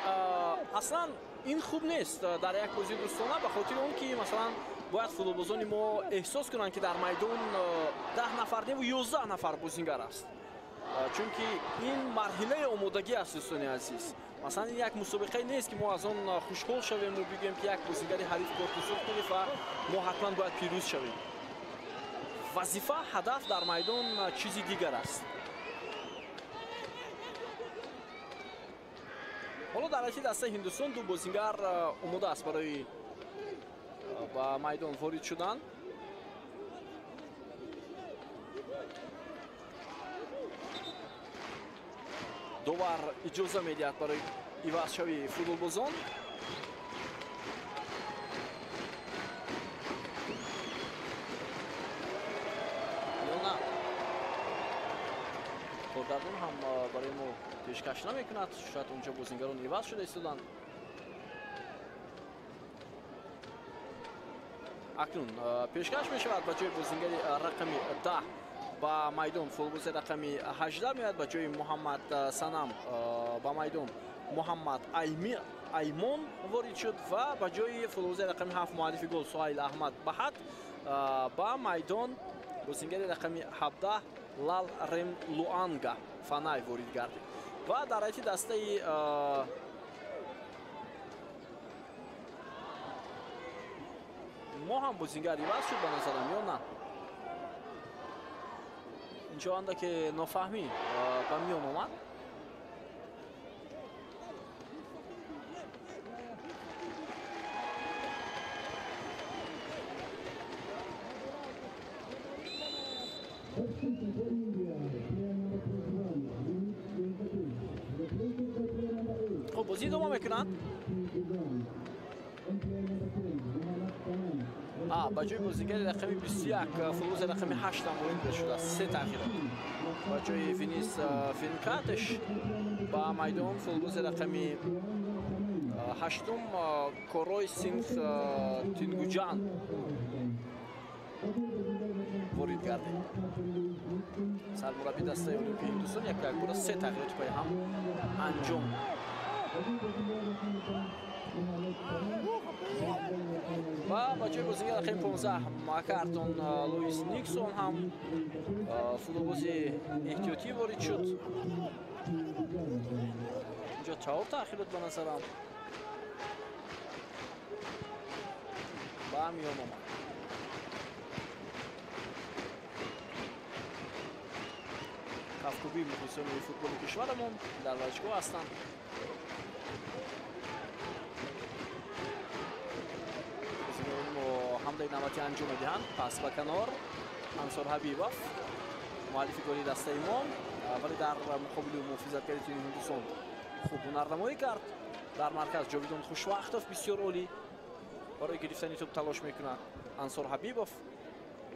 аслан ин хуб нест дар як бозии дӯстона, ба хотири он ки масалан бояд футболбозони мо эҳсос кунанд, ки дар майдон 10 нафар неву 11 нафар бозингар аст. Чунки ин марҳилаи омодагӣ аст, дӯстони азиз. Масалан, ин як мусобиқае нест, ки мо аз он хушҳол шавему бигӯем, ки як бозингари ҳариф корти сурх гирифт ва мо ҳатман бояд пирӯз шавем. Вазифа, ҳадаф дар майдон чизи дигар аст. Ҳоло дар ҳайати дастаи Ҳиндустон ду бозингар омода аст барои ба майдон ворид шудан. Довар иҷоза медиҳад барои ивазшавии футболбозон. Ё на, коргардон ҳам барои мо пешкаш намекунад. Шояд онҷо бозингарон иваз шуда истоданд. Акнун пешкаш мешавад ба ҷои бозингари рақами 10 ба майдон футболбози рақами 18 меояд, ба ҷои Муҳаммад Санам ба майдон Муҳаммад Аймон ворид шуд ва ба ҷои футболбози рақами 7 муаллифи гол Суҳайл Аҳмад Баҳат ба майдон бозингари рақами 17 Лал Рем Луанга Фанай ворид гардид. Ва дар ҳайати дастаи мо ҳам бозингар иваз шуд ба назарам ё на? Инҷо андаке нофаҳмӣ ба миён омад. Хуб, бозӣ идома мекунад. Ба ҷои бозингари рақами 21 футболбози рақами 8 ҳам ворид шудааст. Се тағйирот. Ба ҷои Винис Венкатеш ба майдон футболбози рақами 8 Корой Синх Тингуҷан ворид гардид. Сармурабби дастаи Олимпии Ҳиндустон якбора се тағйироти паи ҳам анҷом ва ба ҷои бозингар рақами 15 Макартон Луис Никсон ҳам футболбози эҳтиётӣ ворид шуд. Инҷо чаҳор таъхирот ба назарам ба миён омад. Кафкӯбии мухлисони футболи кишварамон дар варзишгоҳ ҳастанд. Бозигарони мо ҳамлаи навбатӣ анҷом медиҳанд. Пас ба канор Ансор Ҳабибов, муаллифи голи дастаи мо, вале дар муқобили муҳофизатгари тими Ҳиндустон хуб ҳунарнамоӣ кард. Дар марказ Ҷовидон Хушвақтов бисёр олӣ барои гирифтани тӯб талош мекунад. Ансор Ҳабибов,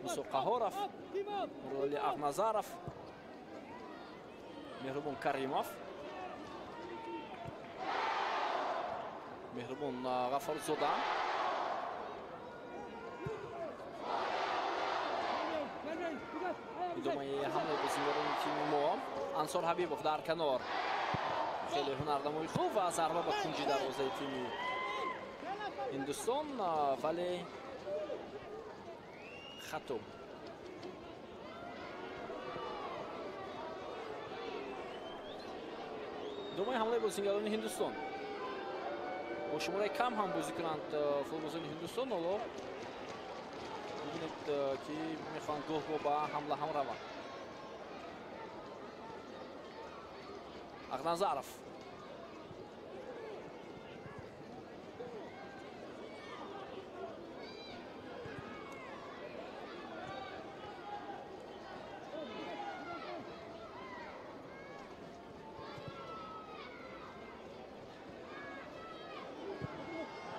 Мусо Қаҳоров, Муродали Ағназаров, Меҳрубон Каримов, Меҳрубон Ғаффорзода. Идомаи ҳамлаи бозингарони тими мо. Ансор Ҳабибов дар канор хеле ҳунарнамои хуб ва зарба ба кунҷи дарвозаи тими Ҳиндустон, вале хато. Идомаи ҳамлаи бозингарони Ҳиндустон. Бо шумораи кам ҳам бозӣ кунанд футболбозони Ҳиндустон, ҳоло бибинед ки мехоҳанд гоҳ-гоҳ ба ҳамла ҳам раванд. Ағназаров.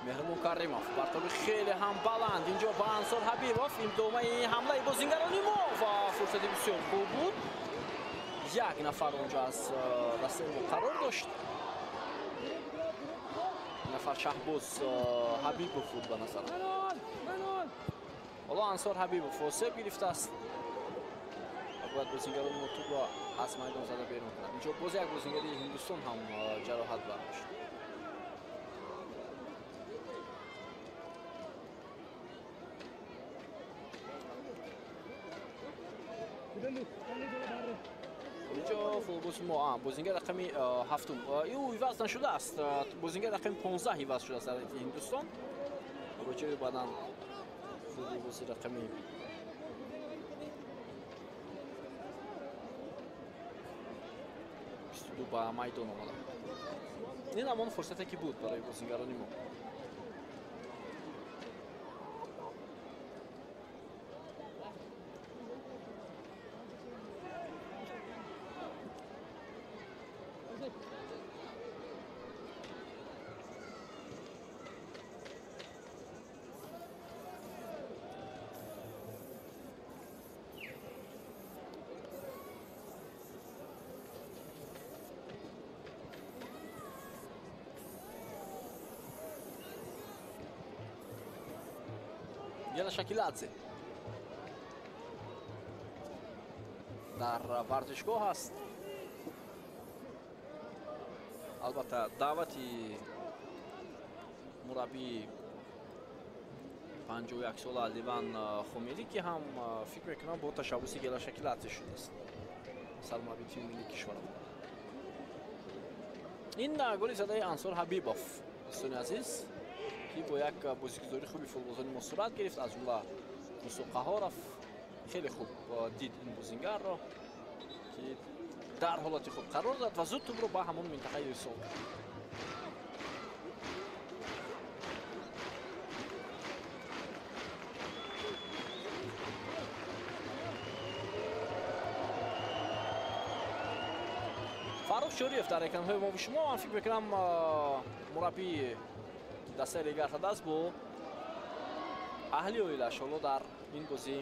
Меҳрубон Каримов партоби хеле ҳам баланд инҷо ба Ансор Ҳабибов. Идомаи ҳамлаи бозингарони мо ва фурсати бисёр хуб буд. Як нафар онҷо аз дастаи мо қарор дошт. Нафар Шаҳбоз Ҳабибов буд ба назарам. Ҳоло Ансор Ҳабибов осеб гирифтааст. Бояд бозингарони мо тӯбро аз майдон зада берун кунанд. Инҷо боз як бозингари Ҳиндустон ҳам ҷароҳат бардошт. Инҷо футболбози мо бозингар рақами ҳафтум ӯ иваз нашудааст. Бозингар рақами 15 иваз шудааст дар Ҳиндустон. Ба ҷои баъдан футболбози рақами 22 ба майдон омада. Ин ҳамон фурсате ки буд барои бозингарони мо. Гела Шакиладзе дар варзишгоҳ аст. Албатта даъвати мураббии 51-сола Ливан Хомелӣ, ки ҳам фикр мекунам бо ташаббуси Гела Шакиладзе шудааст, сармураббии тими миллии кишварамон. Ин голи задаи Ансор Ҳабибов, дӯстони азиз, ки бо як бозигузории хуби футболбозони мо сурат гирифт, аз ҷумла Мусо Қаҳоров хеле хуб дид ин бозингарро, ки дар ҳолати хуб қарор дод ва зуд тӯбро ба ҳамон минтақа ирсол кард. Фаррух Шориев дар экранҳои мо шумо, ман фикр мекунам мураббии дастаи Регар-ТадАЗ бо аҳли оилааш ҳоло дар ин бозӣ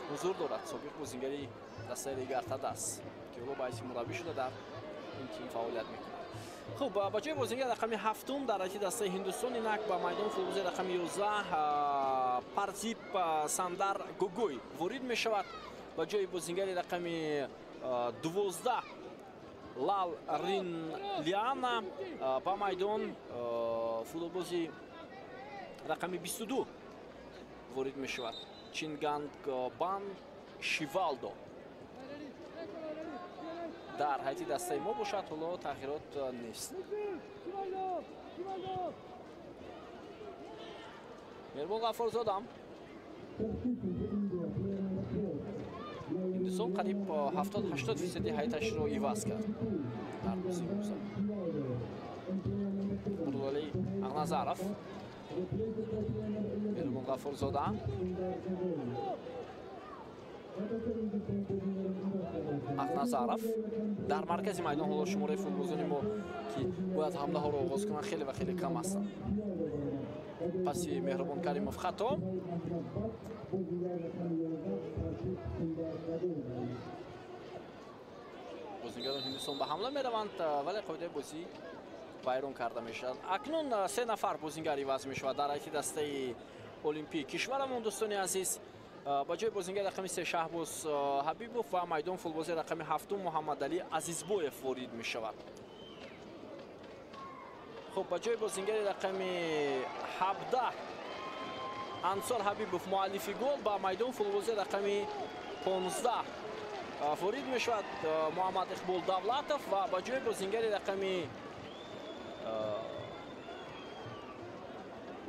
ҳузур дорад. Собиқ бозингари дастаи Регар-ТадАЗ, ки ҳоло ба ҳайси мураббӣ шуда дар ин тим фаъолият мекунад. Хуб, ба ҷои бозингар рақами ҳафтум дар ҳайати дастаи Ҳиндустон инак ба майдон футболбози рақами 11 Парзип Сандар Гогой ворид мешавад. Ба ҷои бозингари рақами 12 Лал Рин Лиана ба майдон футболбози рақами 22 ворид мешавад. Чингангбан Шивалдо дар ҳайати дастаи мо бошад, ҳоло тағйирот нест. Меҳрубон Ғаффорзодам. Ҳиндустон қариб 70-80 фисади ҳайаташро иваз кард дар бозии имрӯза. Муродалӣ Ағназаров, Меҳрубон Ғафурзода, Ағназаров дар маркази майдон. Ҳоло шумораи футболбозони мо, ки бояд ҳамлаҳоро оғоз кунанд, хеле ва хеле кам ҳастанд. Паси Меҳрубон Каримов хато. Бозигарони Ҳиндустон ба ҳамла мераванд, вале қоидаи бозӣ вайрон карда мешавад. Акнун се нафар бозингар иваз мешавад дар ҳайати дастаи Олимпии кишварамон. Дӯстони азиз, ба ҷои бозингари рақами 3 Шаҳбоз Ҳабибов ва майдон футболбози рақами 7 Муҳаммадалӣ Азизбоев ворид мешавад. Хуб, ба ҷои бозингари рақами 17 Ансор Ҳабибов, муаллифи гол, ба майдон футболбози рақами 15 ворид мешавад Муҳаммад Иқбол Давлатов ва ба ҷои бозингари рақами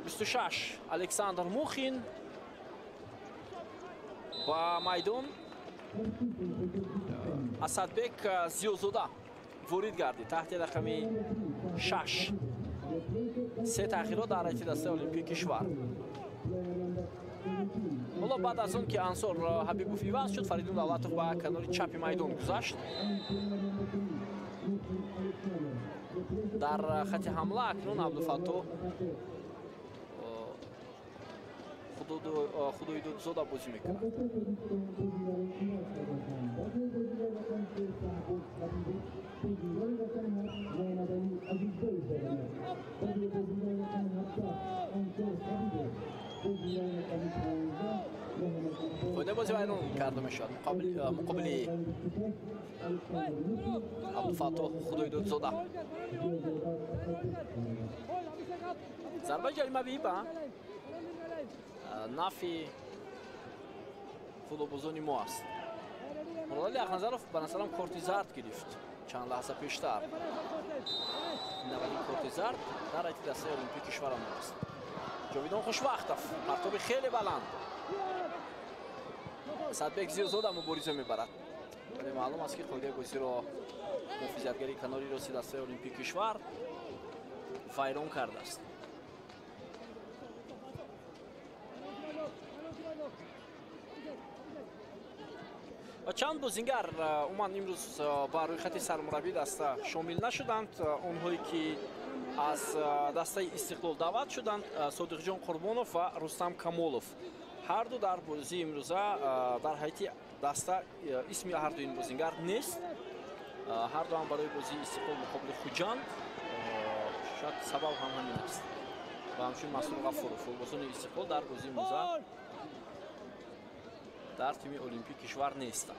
26 Александр Мухин ба майдон Асадбек Зиёзода ворид гардид таҳти рақами 6. Се таъхирот дар ҳайати дастаи Олимпии кишвар. Ҳоло баъд аз он ки Ансор Ҳабибов иваз шуд, Фаридун Давлатов ба канори чапи майдон гузашт. Дар хати ҳамла акнун Абдуфаттоҳ Худойдодзода бозӣ мекунад. Қоидаи бозӣ вайрон карда мешавад муқобили Абдуфаттоҳ Худойдодзода. Зарбаи ҷаримавӣ ба нафи футболбозони мо аст. Муродалӣ Ағназаров ба назарам корти зард гирифт чанд лаҳза пештар. Аввалин корти зард дар ҳайати дастаи Олимпии кишварамон аст. Ҷовидон Хушвақтов, партоби хеле баланд. Садбек Зиёзода мубориза мебарад. Вале маълум аст, ки қоидаи бозиро муҳофизатгари канори рости дастаи Олимпии кишвар вайрон кардааст. Ва чанд бозингар умуман имрӯз ба рӯйхати сармураббии даста шомил нашуданд. Онҳое ки аз дастаи Истиқлол даъват шуданд, Содиқҷон Қурбонов ва Рустам Камолов. Ҳар ду дар бозии имрӯза дар ҳайати даста исми ҳар ду ин бозингар нест. Ҳар ду ҳам барои бозии Истиқлол муқобили Хуҷанд, шояд сабаб ҳам ҳамин аст. Ва ҳамчунин Масрур Ғафуров, футболбозони Истиқлол дар бозии имрӯза дар тими Олимпии кишвар нестанд.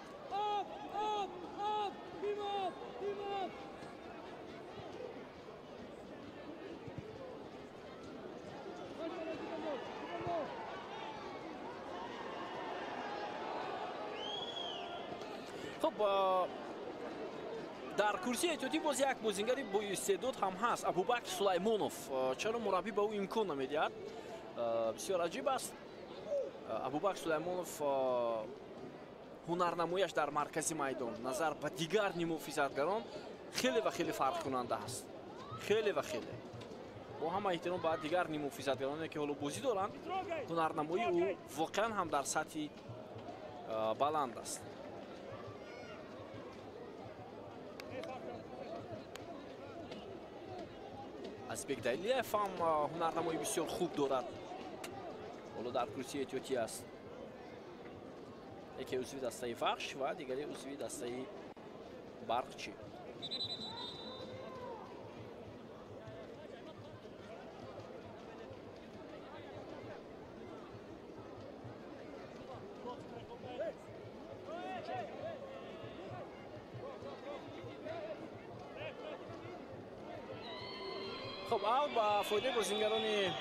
Хуб, дар курсии эҳтиётӣ боз як бозингари боистеъдод ҳам ҳаст, Абубакр Сулаймонов. Чаро мураббӣ ба ӯ имкон намедиҳад? Бисёр аҷиб аст. Абубакр Сулаймонов ҳунарнамояш дар маркази майдон назар ба дигар нимуҳофизатгарон хеле ва хеле фарқкунанда аст. Хеле ва хеле. Бо ҳама эҳтиром ба дигар нимуҳофизатгароне, ки ҳоло бозӣ доранд, ҳунарнамоии ӯ воқеан ҳам дар сатҳи баланд аст. Азизбек Далиев ҳам ҳунарнамоии бисёр хуб дорад. Ҳоло дар курсии эҳтиётӣ аст. Яке узви дастаи Вахш ва дигаре узви дастаи Барқчӣ. Хуб, ав ба фоидаи бозингарони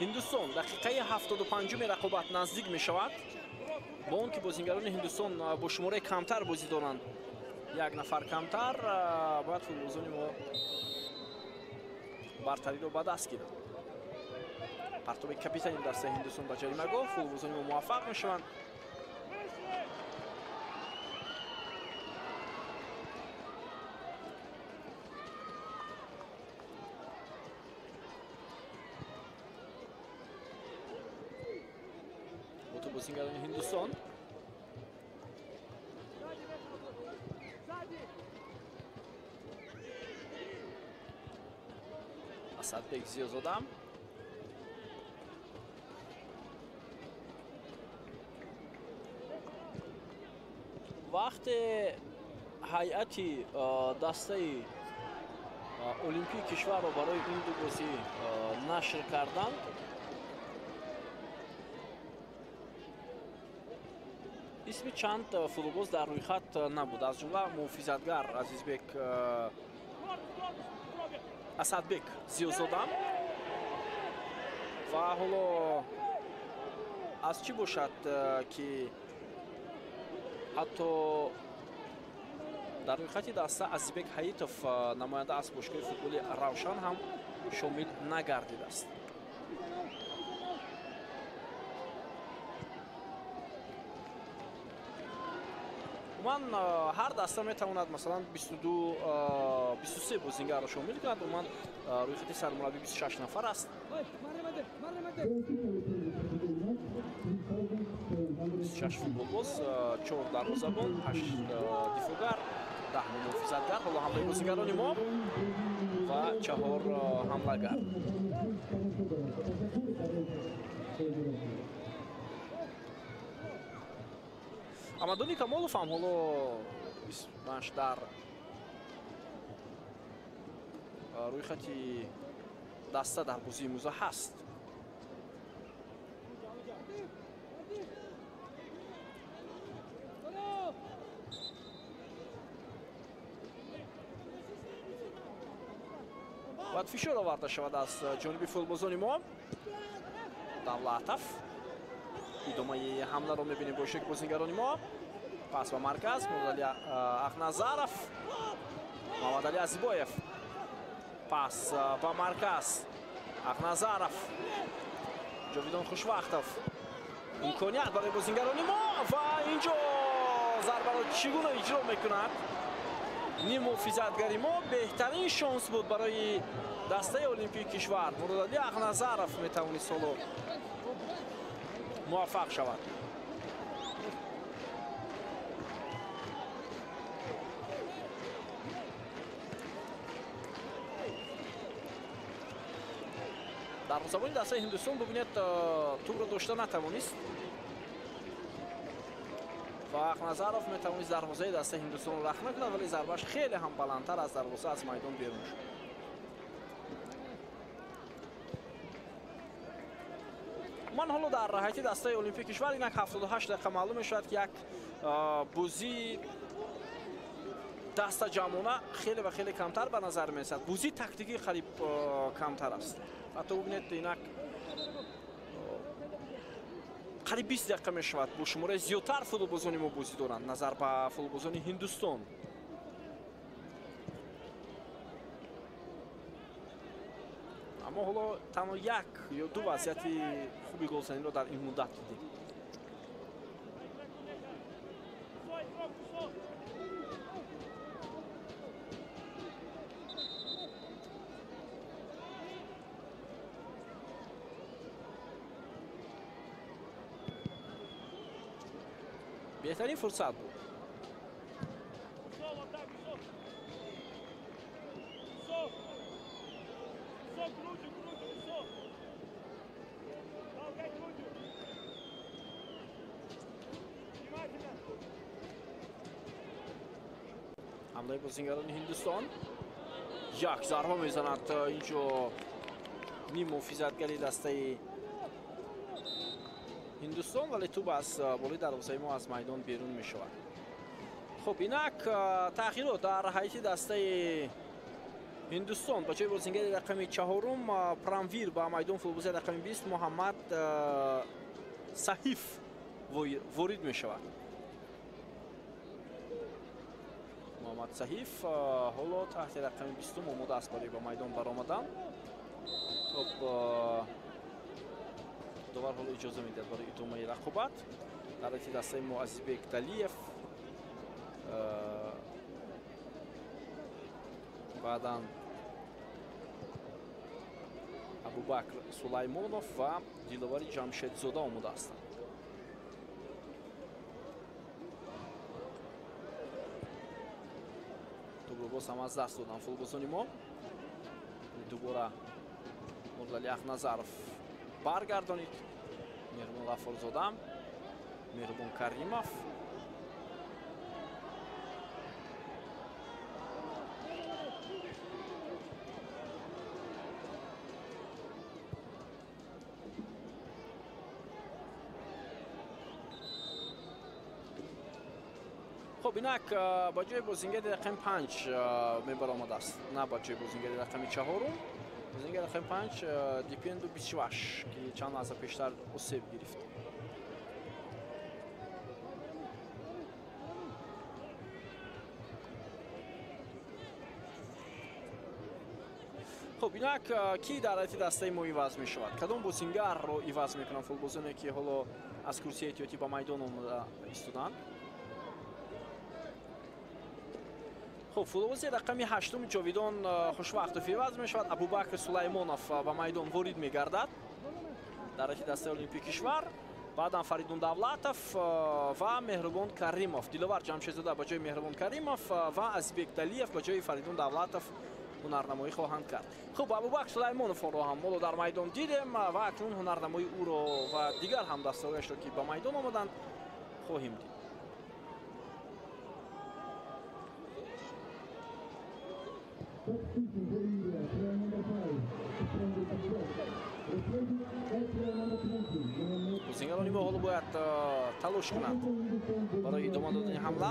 Ҳиндустон. Дақиқаи 75-уми рақобат наздик мешавад. Бо он ки бозингарони Ҳиндустон бо шумораи камтар бозӣ доранд, як нафар камтар, бояд футболбозони мо бартариро ба даст гиранд. Партоби капитани дастаи Ҳиндустон ба ҷаримагоҳ, футболбозони мо муваффақ мешаванд. бозингарони Ҳиндустон. Асадбек Зиёзода. Вақте ҳайати дастаи олимпии кишварро барои ин ду бозӣ нашр карданд, исми чанд футболбоз дар рӯйхат набуд, аз ҷумла муҳофизатгар Азизбек Асадбек Зиёзода. Ва ҳоло аз чӣ бошад, ки ҳатто дар рӯйхати даста Азизбек Ҳаитов, намоянда аз бошгоҳи футболи Равшан, ҳам шомил нагардидааст. Умуман ҳар даста метавонад масалан 22 23 бозингарро шомил кунад. Умуман рӯйхати сармураббӣ 26 нафар аст. 26 футболбоз, 4 дарвозабон, 8 дифоъгар, 10 муҳофизатгар. Ҳоло ҳамлаи бозингарони мо ва 4 ҳамлагар. Амадони Камолов ҳам ҳоло исмаш дар рӯйхати даста дар бозии имрӯза ҳаст. Бояд фишор оварда шавад аз ҷониби футболбозони мо. Давлатов идомаи ҳамларо мебинем бо иштироки бозингарони мо. Пас ба марказ Муродали Ахназаров, Муҳаммадали Азибоев. Пас ба марказ Ахназаров, Ҷовидон Хушвақтов. Имконият барои бозингарони мо ва инҷо зарбаро чӣ гуна иҷро мекунад ним муҳофизатгари мо. Беҳтарин шонс буд барои дастаи олимпии кишвар. Муродали Ахназаров метавонист ҳоло муваффақ шавад. Дарвозабони дастаи Ҳиндустон бубинед, тӯбро дошта натавонист ва Ахназаров метавонист дарвозаи дастаи Ҳиндустонро рахна кунад, вале зарбааш хеле ҳам баландтар аз дарвоза аз майдон берун шуд. Ман ҳоло дар ҳайати дастаи олимпии кишвар инак 78 дақиқа маълум мешавад, ки як бозии дастаҷамъона хеле ва хеле камтар ба назар мерасад. Бозии тактикӣ қариб камтар аст. Ҳатто бубинед, инак қариб 20 дақиқа мешавад бо шумораи зиёдтар футболбозони мо бозӣ доранд назар ба футболбозони Ҳиндустон. Аммо ҳоло танҳо як ё ду вазъияти хуби голзаниро дар ин муддат дидем. Беҳтарин фурсат буд. Ҳамлаи бозингарони Ҳиндустон. Як зарба мезанад инҷо ним муҳофизатгари дастаи Ҳиндустон, вале тӯб аз болои дарвозаи мо аз майдон берун мешавад. Хуб, инак тағйирот дар ҳайати дастаи Ҳиндустон. Ба ҷои бозингари рақами 4 Прамвир ба майдон футболбози рақами 20 Муҳаммад Саҳиф ворид мешавад. Муҳаммад Саҳиф ҳоло таҳти рақами 20 омода аст барои ба майдон баромадан. Хуб, довар ҳоло иҷоза медиҳад барои идомаи рақобат. Дар ҳайати дастаи мо Азизбек Далиев, баъдан Абубакр Сулаймонов ва Диловари Ҷамшедзода омода ҳастанд. Боз ҳам аз даст доданд футболбозони мо. Дубора Мурзали Ахназаров баргардонид. Меҳрубон Ғаффорзода, Меҳрубон Каримов. Хуб, инак ба ҷои бозингари рақами 5 мебаромадааст, на ба ҷои бозингари рақами 4. Бозингари рақами 5 Дипенду Бисваш, ки чанд лаҳза пештар осеб гирифт. Хуб, инак ки дар ҳайати дастаи мо иваз мешавад? Кадом бозингарро иваз мекунанд футболбозоне, ки ҳоло аз курсии эҳтиётӣ ба майдон омада истоданд? Хуб, футболбози рақами 8 Ҷовидон Хушвақтов иваз мешавад. Абубакр Сулаймонов ба майдон ворид мегардад дар ҳайати дастаи Олимпии кишвар. Баъдан Фаридун Давлатов ва Меҳрубон Каримов. Диловар Ҷамшедзода ба ҷои Меҳрубон Каримов ва Азизбек Далиев ба ҷои Фаридун Давлатов ҳунарнамоӣ хоҳанд кард. Хуб, Абубакр Сулаймоновро ҳам мо дар майдон дидем ва акнун ҳунарнамоии ӯро ва дигар ҳамдастаҳояшро, ки ба майдон омаданд, хоҳем дид. Бозингарони мо ҳоло бояд талош кунанд барои идома додани ҳамла.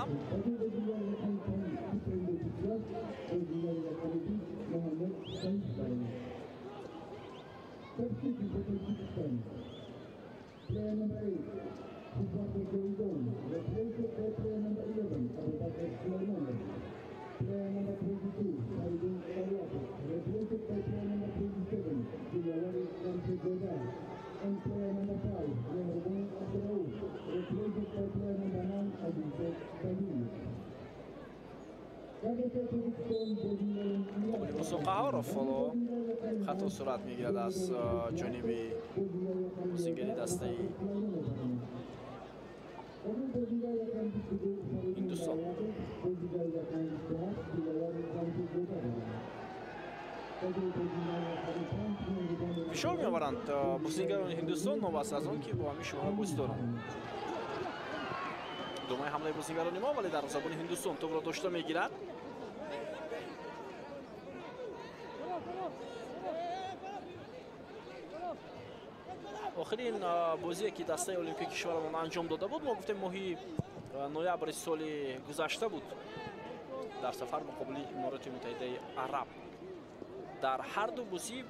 Player number 22, Faridun Davlatov, replaced by player number 27, Dilawar Jamshedzoda, and player number 5, Mehrubon Abdurauf, replaced by player number 9, Azizbek Daliev. Мусо Қаҳоров ҳоло хато сурат мегирад аз ҷониби бозингари дастаи Ҳиндустон. Фишор меоваранд бозингарони Ҳиндустон новобаста аз он ки бо ҳамин шумора бозӣ доранд. Идомаи ҳамлаи бозингарони мо, вале дарвозабони Ҳиндустон тӯбро дошта мегирад. Охирин бозие, ки дастаи Олимпии кишварамон анҷом дода буд, мо гуфтем моҳи ноябри соли гузашта буд дар сафар муқобили Имороти Муттаҳидаи Араб. Дар ҳар ду бозӣ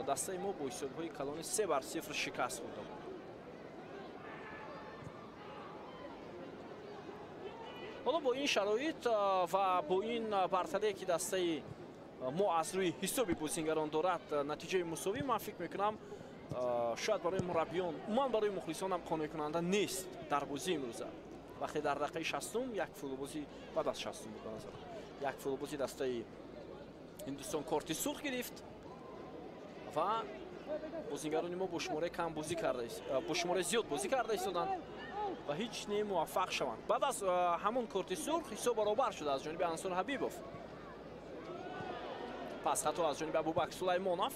дастаи мо бо ҳисобҳои калони 3-0 шикаст хӯрда буд. Ҳоло бо ин шароит ва бо ин бартарие, ки дастаи мо аз рӯи ҳисоби бозингарон дорад, натиҷаи мусовӣ, ман фикр мекунам, шояд барои мураббиён, умуман барои мухлисон ҳам қонеъкунанда нест дар бозии имрӯза. Вақте дар дақиқаи 60 як футболбозӣ, баъд аз 60 буд ба назарам, як футболбози дастаи Ҳиндустон корти сурх гирифт ва бозингарони мо бо шумораи кам бозӣ карда, бо шумораи зиёд бозӣ карда истоданд ва ҳеҷ немуваффақ шаванд. Баъд аз ҳамон корти сурх ҳисоб баробар шуда аз ҷониби Ансор Ҳабибов. Пас хато аз ҷониби Абубакр Сулаймонов.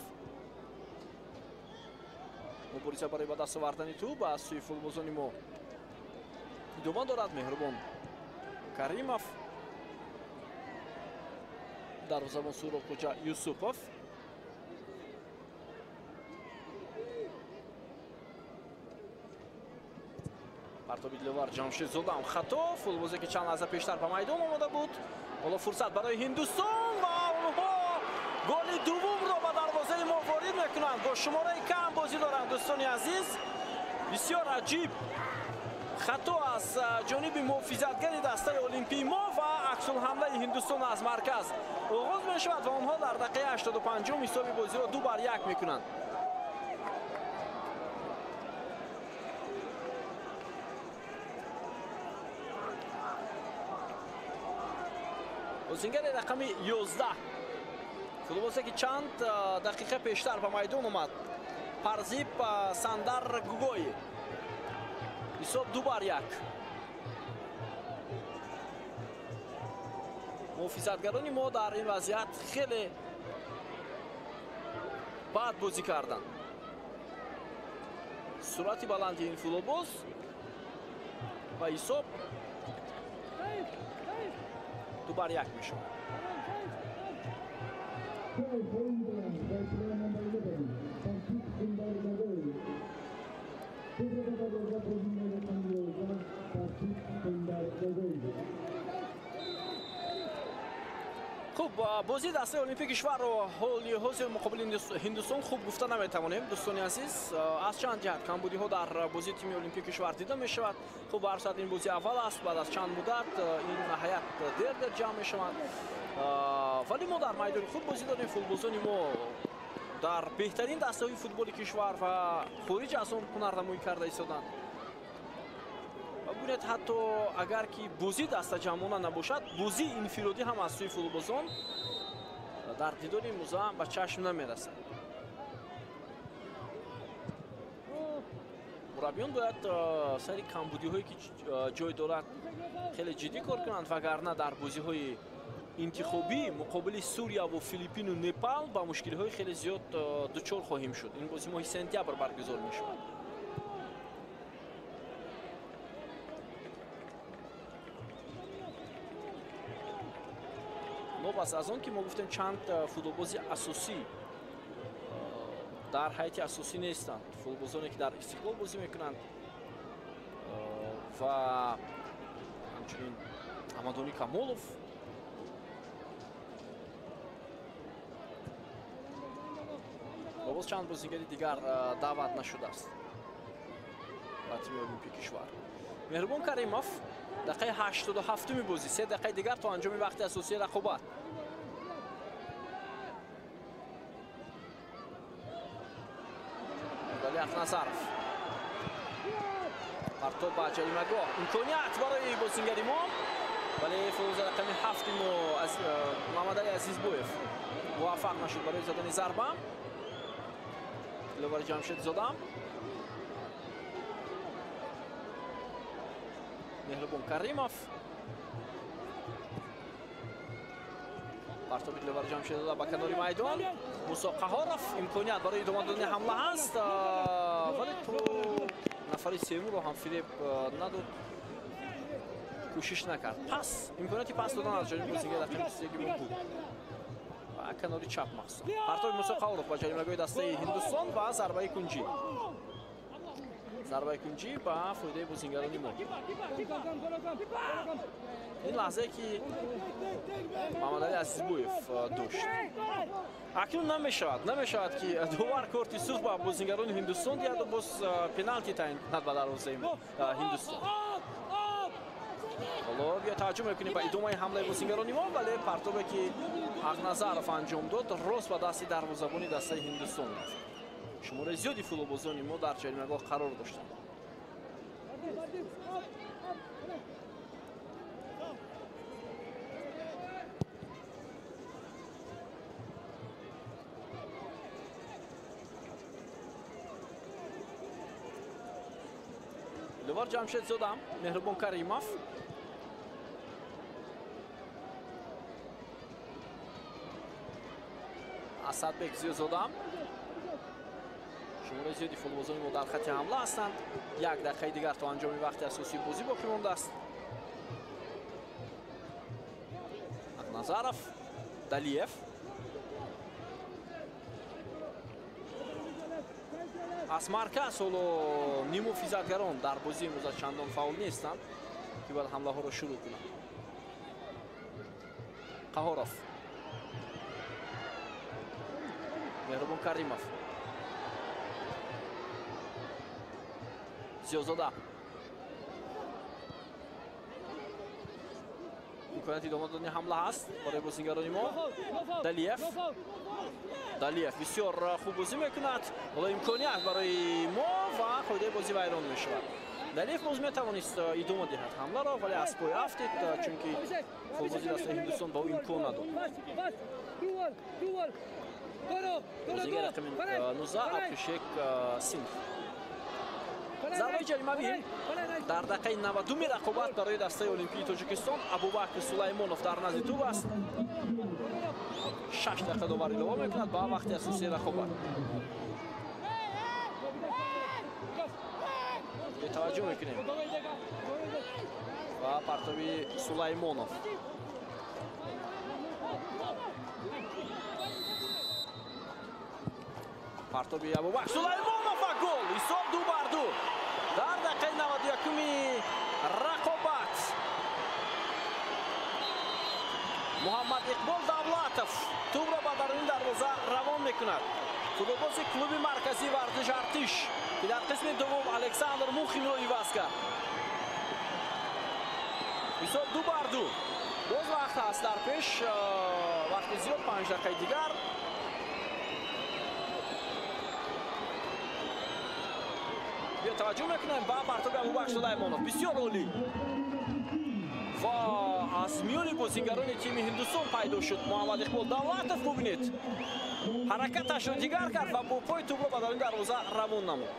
Мубориза барои ба даст овардани тӯб аз сӯи футболбозони мо идома дорад. Меҳрубон Каримов, дарвозабон Суробхоҷа Юсупов. Партоби Диловар Ҷамшедзода хато. Футболбозе, ки чанд лаҳза пештар ба майдон омода буд. Ҳоло фурсат барои Ҳиндустон ва онҳо голи дуввумро ба дарвозаи мо ворид мекунанд. Бо шумораи кам бозӣ доранд дӯстони азиз. Бисёр аҷиб хато аз ҷониби муҳофизатгари дастаи Олимпии мо ва аксулҳамлаи Ҳиндустон аз марказ оғоз мешавад ва онҳо дар дақиқаи 85 ҳисоби бозиро 2-1 мекунанд. Бозингари рақами 11, футболбозе, ки чанд дақиқа пештар ба майдон омад, Парзип Сандар Гугои. Ҳисоб 2-1. Муҳофизатгарони мо дар ин вазъият хеле бад бозӣ карданд. Суръати баланди ин футболбоз ва ҳисоб 2-1 мешавад. Хуб, бозии дастаи Олимпии кишварро ҳоли ҳозир муқобили Ҳиндустон хуб гуфта наметавонем, дӯстони азиз. Аз чанд ҷиҳат камбудиҳо дар бозии тими Олимпии кишвар дида мешавад. Хуб, ба ҳар сурат ин бозии аввал аст, баъд аз чанд муддат ин ҳайат дер-дер ҷамъ мешаванд. Вале мо дар майдони худ бозӣ дорем. Футболбозони мо дар беҳтарин дастаҳои футболи кишвар ва хориҷ аз он ҳунарнамоӣ карда истоданд. Бубинед, ҳатто агар ки бозӣ дастаҷамъона набошад, бозии инфиродӣ ҳам аз сӯи футболбозон дар дидори имрӯза ба чашм намерасад. Мураббиён бояд сари камбудиҳое ки ҷой дорад хеле ҷиддӣ кор кунанд, вагарна дар бозиҳои интихобӣ муқобили Сурияву Филиппину Непал ба мушкилиҳои хеле зиёд дучор хоҳем шуд. Ин бозӣ моҳи сентябр баргузор мешавад. Новобаста аз он ки мо гуфтем чанд футболбози асосӣ дар ҳайати асосӣ нестанд, футболбозоне ки дар Истиқлол бозӣ мекунанд ва ҳамчунин Аҳмадони Камолов, ва боз чанд бозигари дигар даъват нашудааст ба тими Олимпии кишвар. Меҳрубон Каримов, дақиқаи 87-уми бозӣ, 3 дақиқаи дигар то анҷоми вақти асосии рақобат. Али Ақназаров. Партоб ба ҷаримагоҳ. Имконият барои бозингари мо, вале фӯза рақами 7 мо Муҳаммадали Азизбоев муваффақ нашуд барои задани зарба. Диловари Ҷамшедзода. Меҳрубон Каримов. Партоби Диловари Ҷамшедзода ба канори майдон. Мусо Қаҳоров, имконият барои идома додани ҳамла ҳаст, вале то нафари сеюмро ҳам фиреб надод, кӯшиш накард. Пас имконияти пас додан аз ҷониби бозигари рақами 21 мо буд. Ба канори чап махсусан. Партоби Мусо Қаҳоров ба ҷаримагоҳи дастаи Ҳиндустон ва зарбаи кунҷӣ. Зарбаи кунҷӣ ба фоидаи бозингарони мо. Ин лаҳзае ки Муҳаммадали Азизбоев дошт. Акнун намешавад ки довар корти сурх ба бозингарони Ҳиндустон диҳад ва боз пеналти таъин кунад ба дарвозаи Ҳиндустон. Ҳоло биё таваҷҷӯҳ мекунем ба идомаи ҳамлаи бозингарони мо, вале партобе ки Ақназаров анҷом дод рост ба дасти дарвозабони дастаи Ҳиндустон рафт. Шумораи зиёди футболбозони мо дар ҷаримагоҳ қарор доштанд. Диловар Ҷамшедзода, Меҳрубон Каримов. Асадбек Зиёзода. Шумораи зиёди футболбозони мо дар хати ҳамла ҳастанд. Як дақиқаи дигар то анҷоми вақти асосии бозӣ боқӣ мондааст. Ақназаров, Далиев. Аз марказ ҳоло нимуҳофизатгарон дар бозии имрӯза чандон фаъол нестанд, ки бояд ҳамлаҳоро шурӯъ кунанд. Қаҳоров. Меҳрубон Каримов. Зиёзода. Имконияти идома додани ҳамла ҳаст барои бозингарони мо. Далиев. Далиев бисёр хуб бозӣ мекунад. Ҳоло имконият барои мо ва қоидаи бозӣ вайрон мешавад. Далиев боз метавонист идома диҳад ҳамларо, вале аз пой афтид, чунки футболбози дастаи Ҳиндустон ба ӯ имкон надод. Бозигари рақами 19 Абхишек Синх. Зарбаи ҷаримавӣ дар дақиқаи 92 рақобат барои дастаи Олимпии Тоҷикистон. Абубакр Сулаймонов дар назди тӯб аст. 6 дақиқа довар илова мекунад ба вақти асосии рақобат. Таваҷҷӯҳ мекунем ва партоби Сулаймонов. Партоби Абубакр Сулаймонов ва гол! Ҳисоб 2-2 дар дақиқаи 91-уми рақобат. Муҳаммад Иқбол Давлатов тӯбро ба даруни дарвоза равон мекунад. Футболбози клуби марказии варзиш Артиш, ки дар қисми дуввум Александр Мухинро иваз кард. Ҳисоб 2-2. Боз вақт ҳаст дар пеш, вақти зиёд 5 дақиқаи дигар. Биё таваҷҷӯҳ мекунем ба партоби Абубакр Сулаймонов. Бисёр олӣ ва аз миёни бозигарони тими Ҳиндустон пайдо шуд Муҳаммад Иқбол Давлатов. Бубинед, ҳаракаташро дигар кард ва бо пой тӯбро ба даруни дарвоза равон намуд.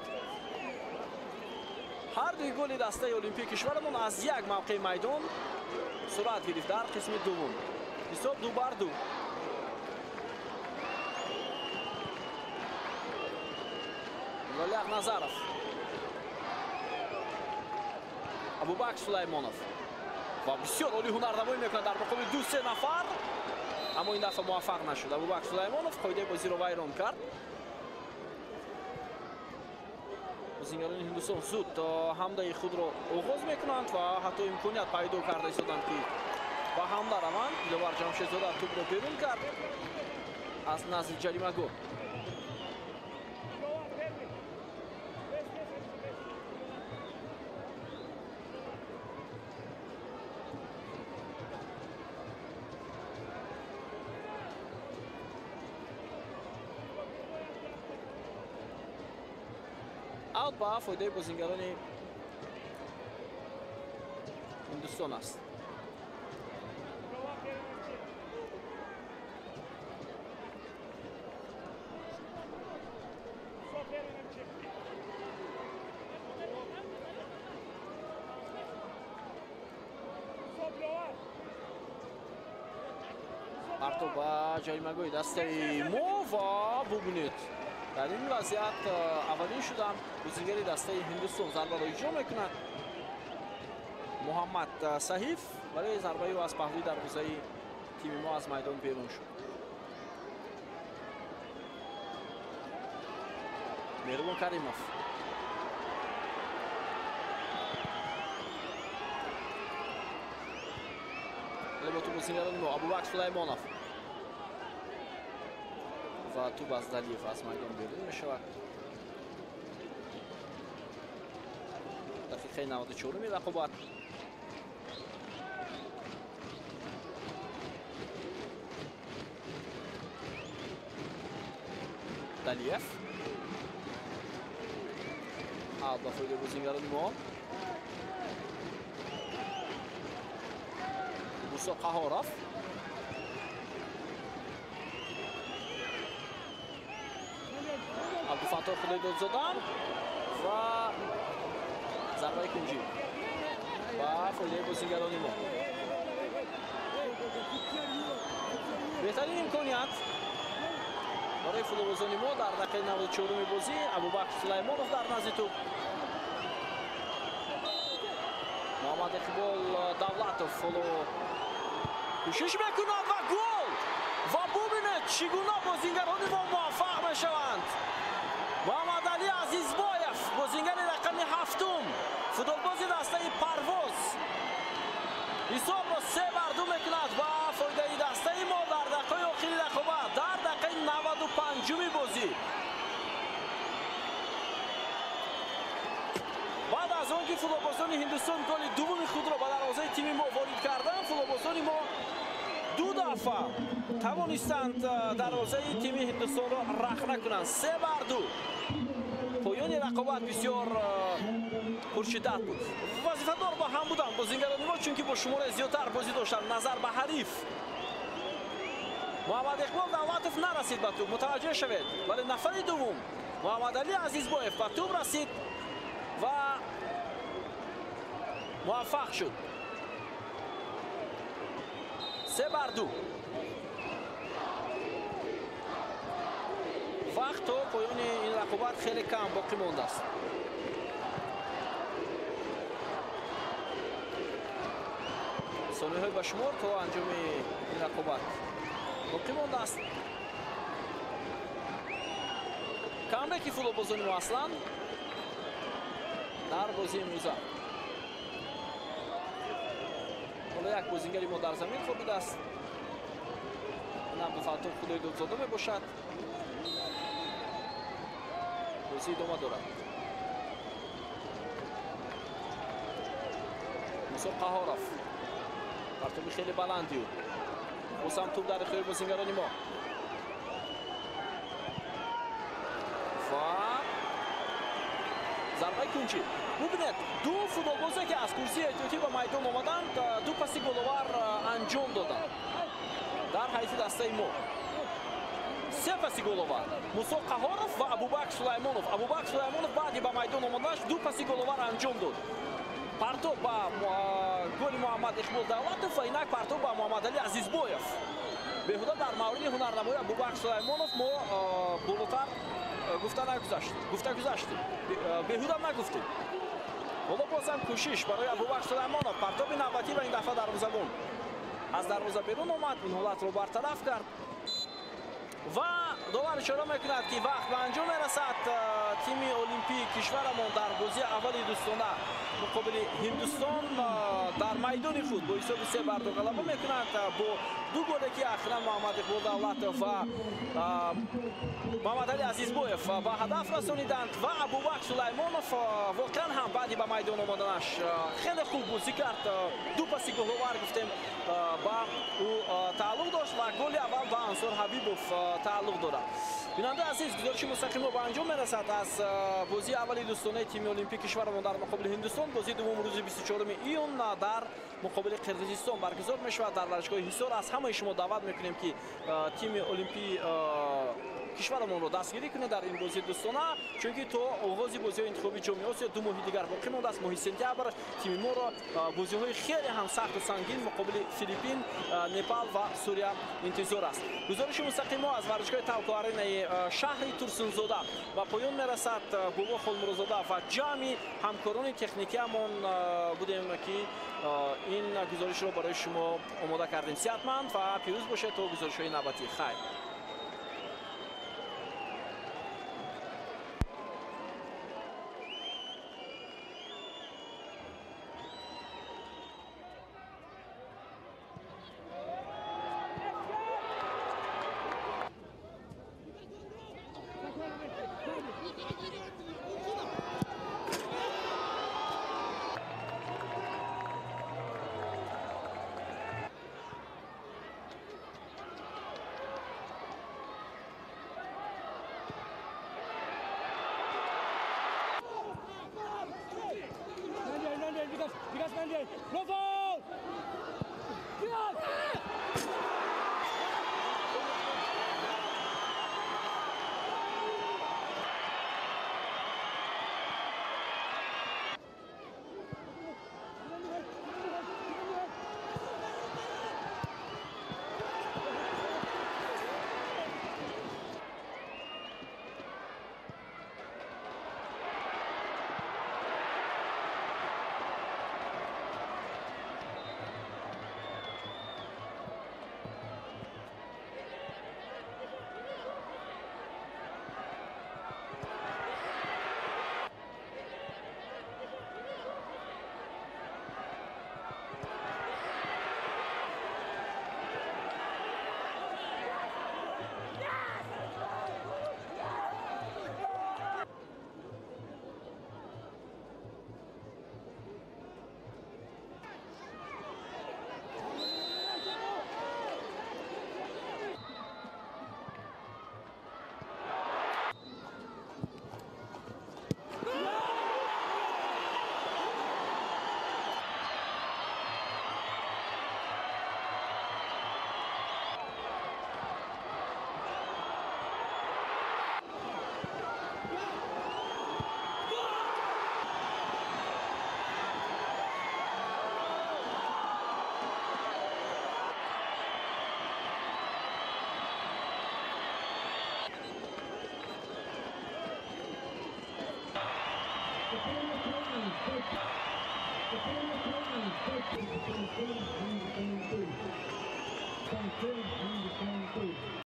Ҳар дуи голи дастаи Олимпии кишварамон аз як мавқеи майдон сурат гирифт дар қисми дуввум. Ҳисоб 2-2. Валиақ Назаров, Абубакр Сулаймонов ва бисёр олӣ ҳунарнамоӣ мекунад дар муқобили 2-3 нафар, аммо ин дафъа муваффақ нашуд. Абубакр Сулаймонов қоидаи бозиро вайрон кард. Бозигарони Ҳиндустон зуд ҳамлаи худро оғоз мекунанд ва ҳатто имконият пайдо карда истоданд, ки ба ҳамла раванд. Диловар Ҷамшедзода тӯбро берун кард аз назди ҷаримагоҳ. Аут ба фоидаи бозингарони Ҳиндустон аст. Партоб ба ҷаримагоҳи дастаи мо ва бубинед, дар ин вазъият аввалин шудам бозигари дастаи Ҳиндустон зарбаро иҷро мекунад Муҳаммад Саҳиф, вале зарбаи ӯ аз паҳлӯи дарвозаи тими мо аз майдон берун шуд. Меҳрубон Каримов. Леботу бозигарони мо Абубакр Сулаймонов ва тӯб аз Далиев аз майдон берун мешавад. Дақиқаи 94-уми рақобат. Далиев аут ба фоидаи бозигарони мо. Мусо Қаҳоров. Абдуфаттоҳ Худойдодзода ва зарбаи кунҷӣ ба фоидаи бозигарони мо. Беҳтарин имконият барои футболбозони мо дар дақиқаи 94-уми бозӣ. Абубакр Сулаймонов дар назди тӯб. Муҳаммад Иқбол Давлатов ҳоло кӯшиш мекунад ва гол! Ва бубинед, чӣ гуна бозигарони мо муваффақ мешаванд. Муҳаммадалӣ Азизбоев, бозигари рақами 7-ум, футболбози дастаи Парвоз, ҳисобро 3-2 мекунад ва фоидаи дастаи мо дар дақиқаи охири рақобат, дар дақиқаи 95-уми бозӣ. Баъд аз он ки футболбозони Ҳиндустон голи дуввуми худро ба дарвозаи тими мо ворид карданд, футболбозони мо ду дафъа тавонистанд дарвозаи тими Ҳиндустонро рахна кунанд. 3-2. Поёни рақобат бисёр пуршиддат буд. Вазифадор ба ҳам буданд бозингарони мо, чунки бо шумораи зиёдтар бозӣ доштанд назар ба ҳариф. Муҳаммад Иқбол Давлатов нарасид ба тӯб, мутаваҷҷӯҳ шавед, вале нафари дуввум Муҳаммадалӣ Азизбоев ба тӯб расид Ва муваффақ шуд. 3-2. Вақт то поёни ин рақобат хеле кам боқӣ мондааст. Сонияҳои ба шумор то анҷоми ин рақобат боқӣ мондааст. Камбеки футболбозони мо аслан дар бозии имрӯза. Ҳоло як бозингари мо дар замин хобидааст. Ин Абдуфаттоҳ Худойдодзода мебошад. Бозӣ идома дорад. Мусо Қаҳоров. Партоби хеле баланди ӯ. Боз ҳам тӯб дар ихтиёри бозингарони мо. Ва зарбаи кунҷӣ. Бубинед, ду футболбозе ки аз курсии эҳтиётӣ ба майдон омаданд, ду паси головар анҷом доданд дар ҳайати дастаи мо. Се паси головар. Мусо Қаҳоров ва Абубакр Сулаймонов. Абубакр Сулаймонов баъди ба майдон омаданаш ду паси головар анҷом дод. Партоб ба голи Муҳаммад Иқбол Давлатов ва инак партоб ба Муҳаммадалӣ Азизбоев. Беҳуда дар мавриди ҳунарнамои Абубакр Сулаймонов мо болотар гуфта гузаштем. Беҳуда нагуфтем. Ҳоло бозам кӯшиш барои Абубакр Сулаймонов. Партоби навбатӣ ва ин дафъа дарвозабон аз дарвоза берун омад, ин ҳолатро бартараф кард. Ва довар ишора мекунад, ки вақт ба анҷом мерасад. Тими олимпии кишварамон дар бозии аввали дӯстона муқобили Ҳиндустон дар майдони худ бо ҳисоби 3-2 ғалаба мекунад бо ду голе ки ахиран Муҳаммад Иқбол Давлатов ва Муҳаммадалӣ Азизбоев ба ҳадаф расониданд ва Абубакр Сулаймонов воқеан ҳам баъди ба майдон омаданаш хеле хуб бозӣ кард. Ду паси головар гуфтем ба ӯ тааллуқ дошт ва голи аввал ба Ансор Ҳабибов тааллуқ дорад. Бинандаи азиз, гузориши мустақим мо ба анҷом мерасад аз бозии аввали дӯстонаи тими олимпии кишварамон дар муқобили Ҳиндустон. Бозии дуввум рӯзи 24 июн дар муқобили Қирғизистон баргузор мешавад дар варзишгоҳи Ҳисор. Аз ҳамаи шумо даъват мекунем, ки тими олимпии кишварамонро дастгирӣ кунед дар ин бозии дӯстона, чунки то оғози бозиҳои интихоби ҷоми Осиё 2 моҳи дигар боқӣ мондааст. Моҳи сентябр тими моро бозиҳои хеле ҳам сахту сангин муқобили Филиппин, Непал ва Сурия интизор аст. Гузориши мустақим мо аз варзишгоҳи Талко Аренаи шаҳри Турсунзода ба поён мерасад. Бобо Холмурозода ва ҷамъи ҳамкорони техникиамон будем, ки ин гузоришро барои шумо омода кардем. Сиҳатманд ва пирӯз бошед то гузоришҳои навбатӣ. Хайр. No foul!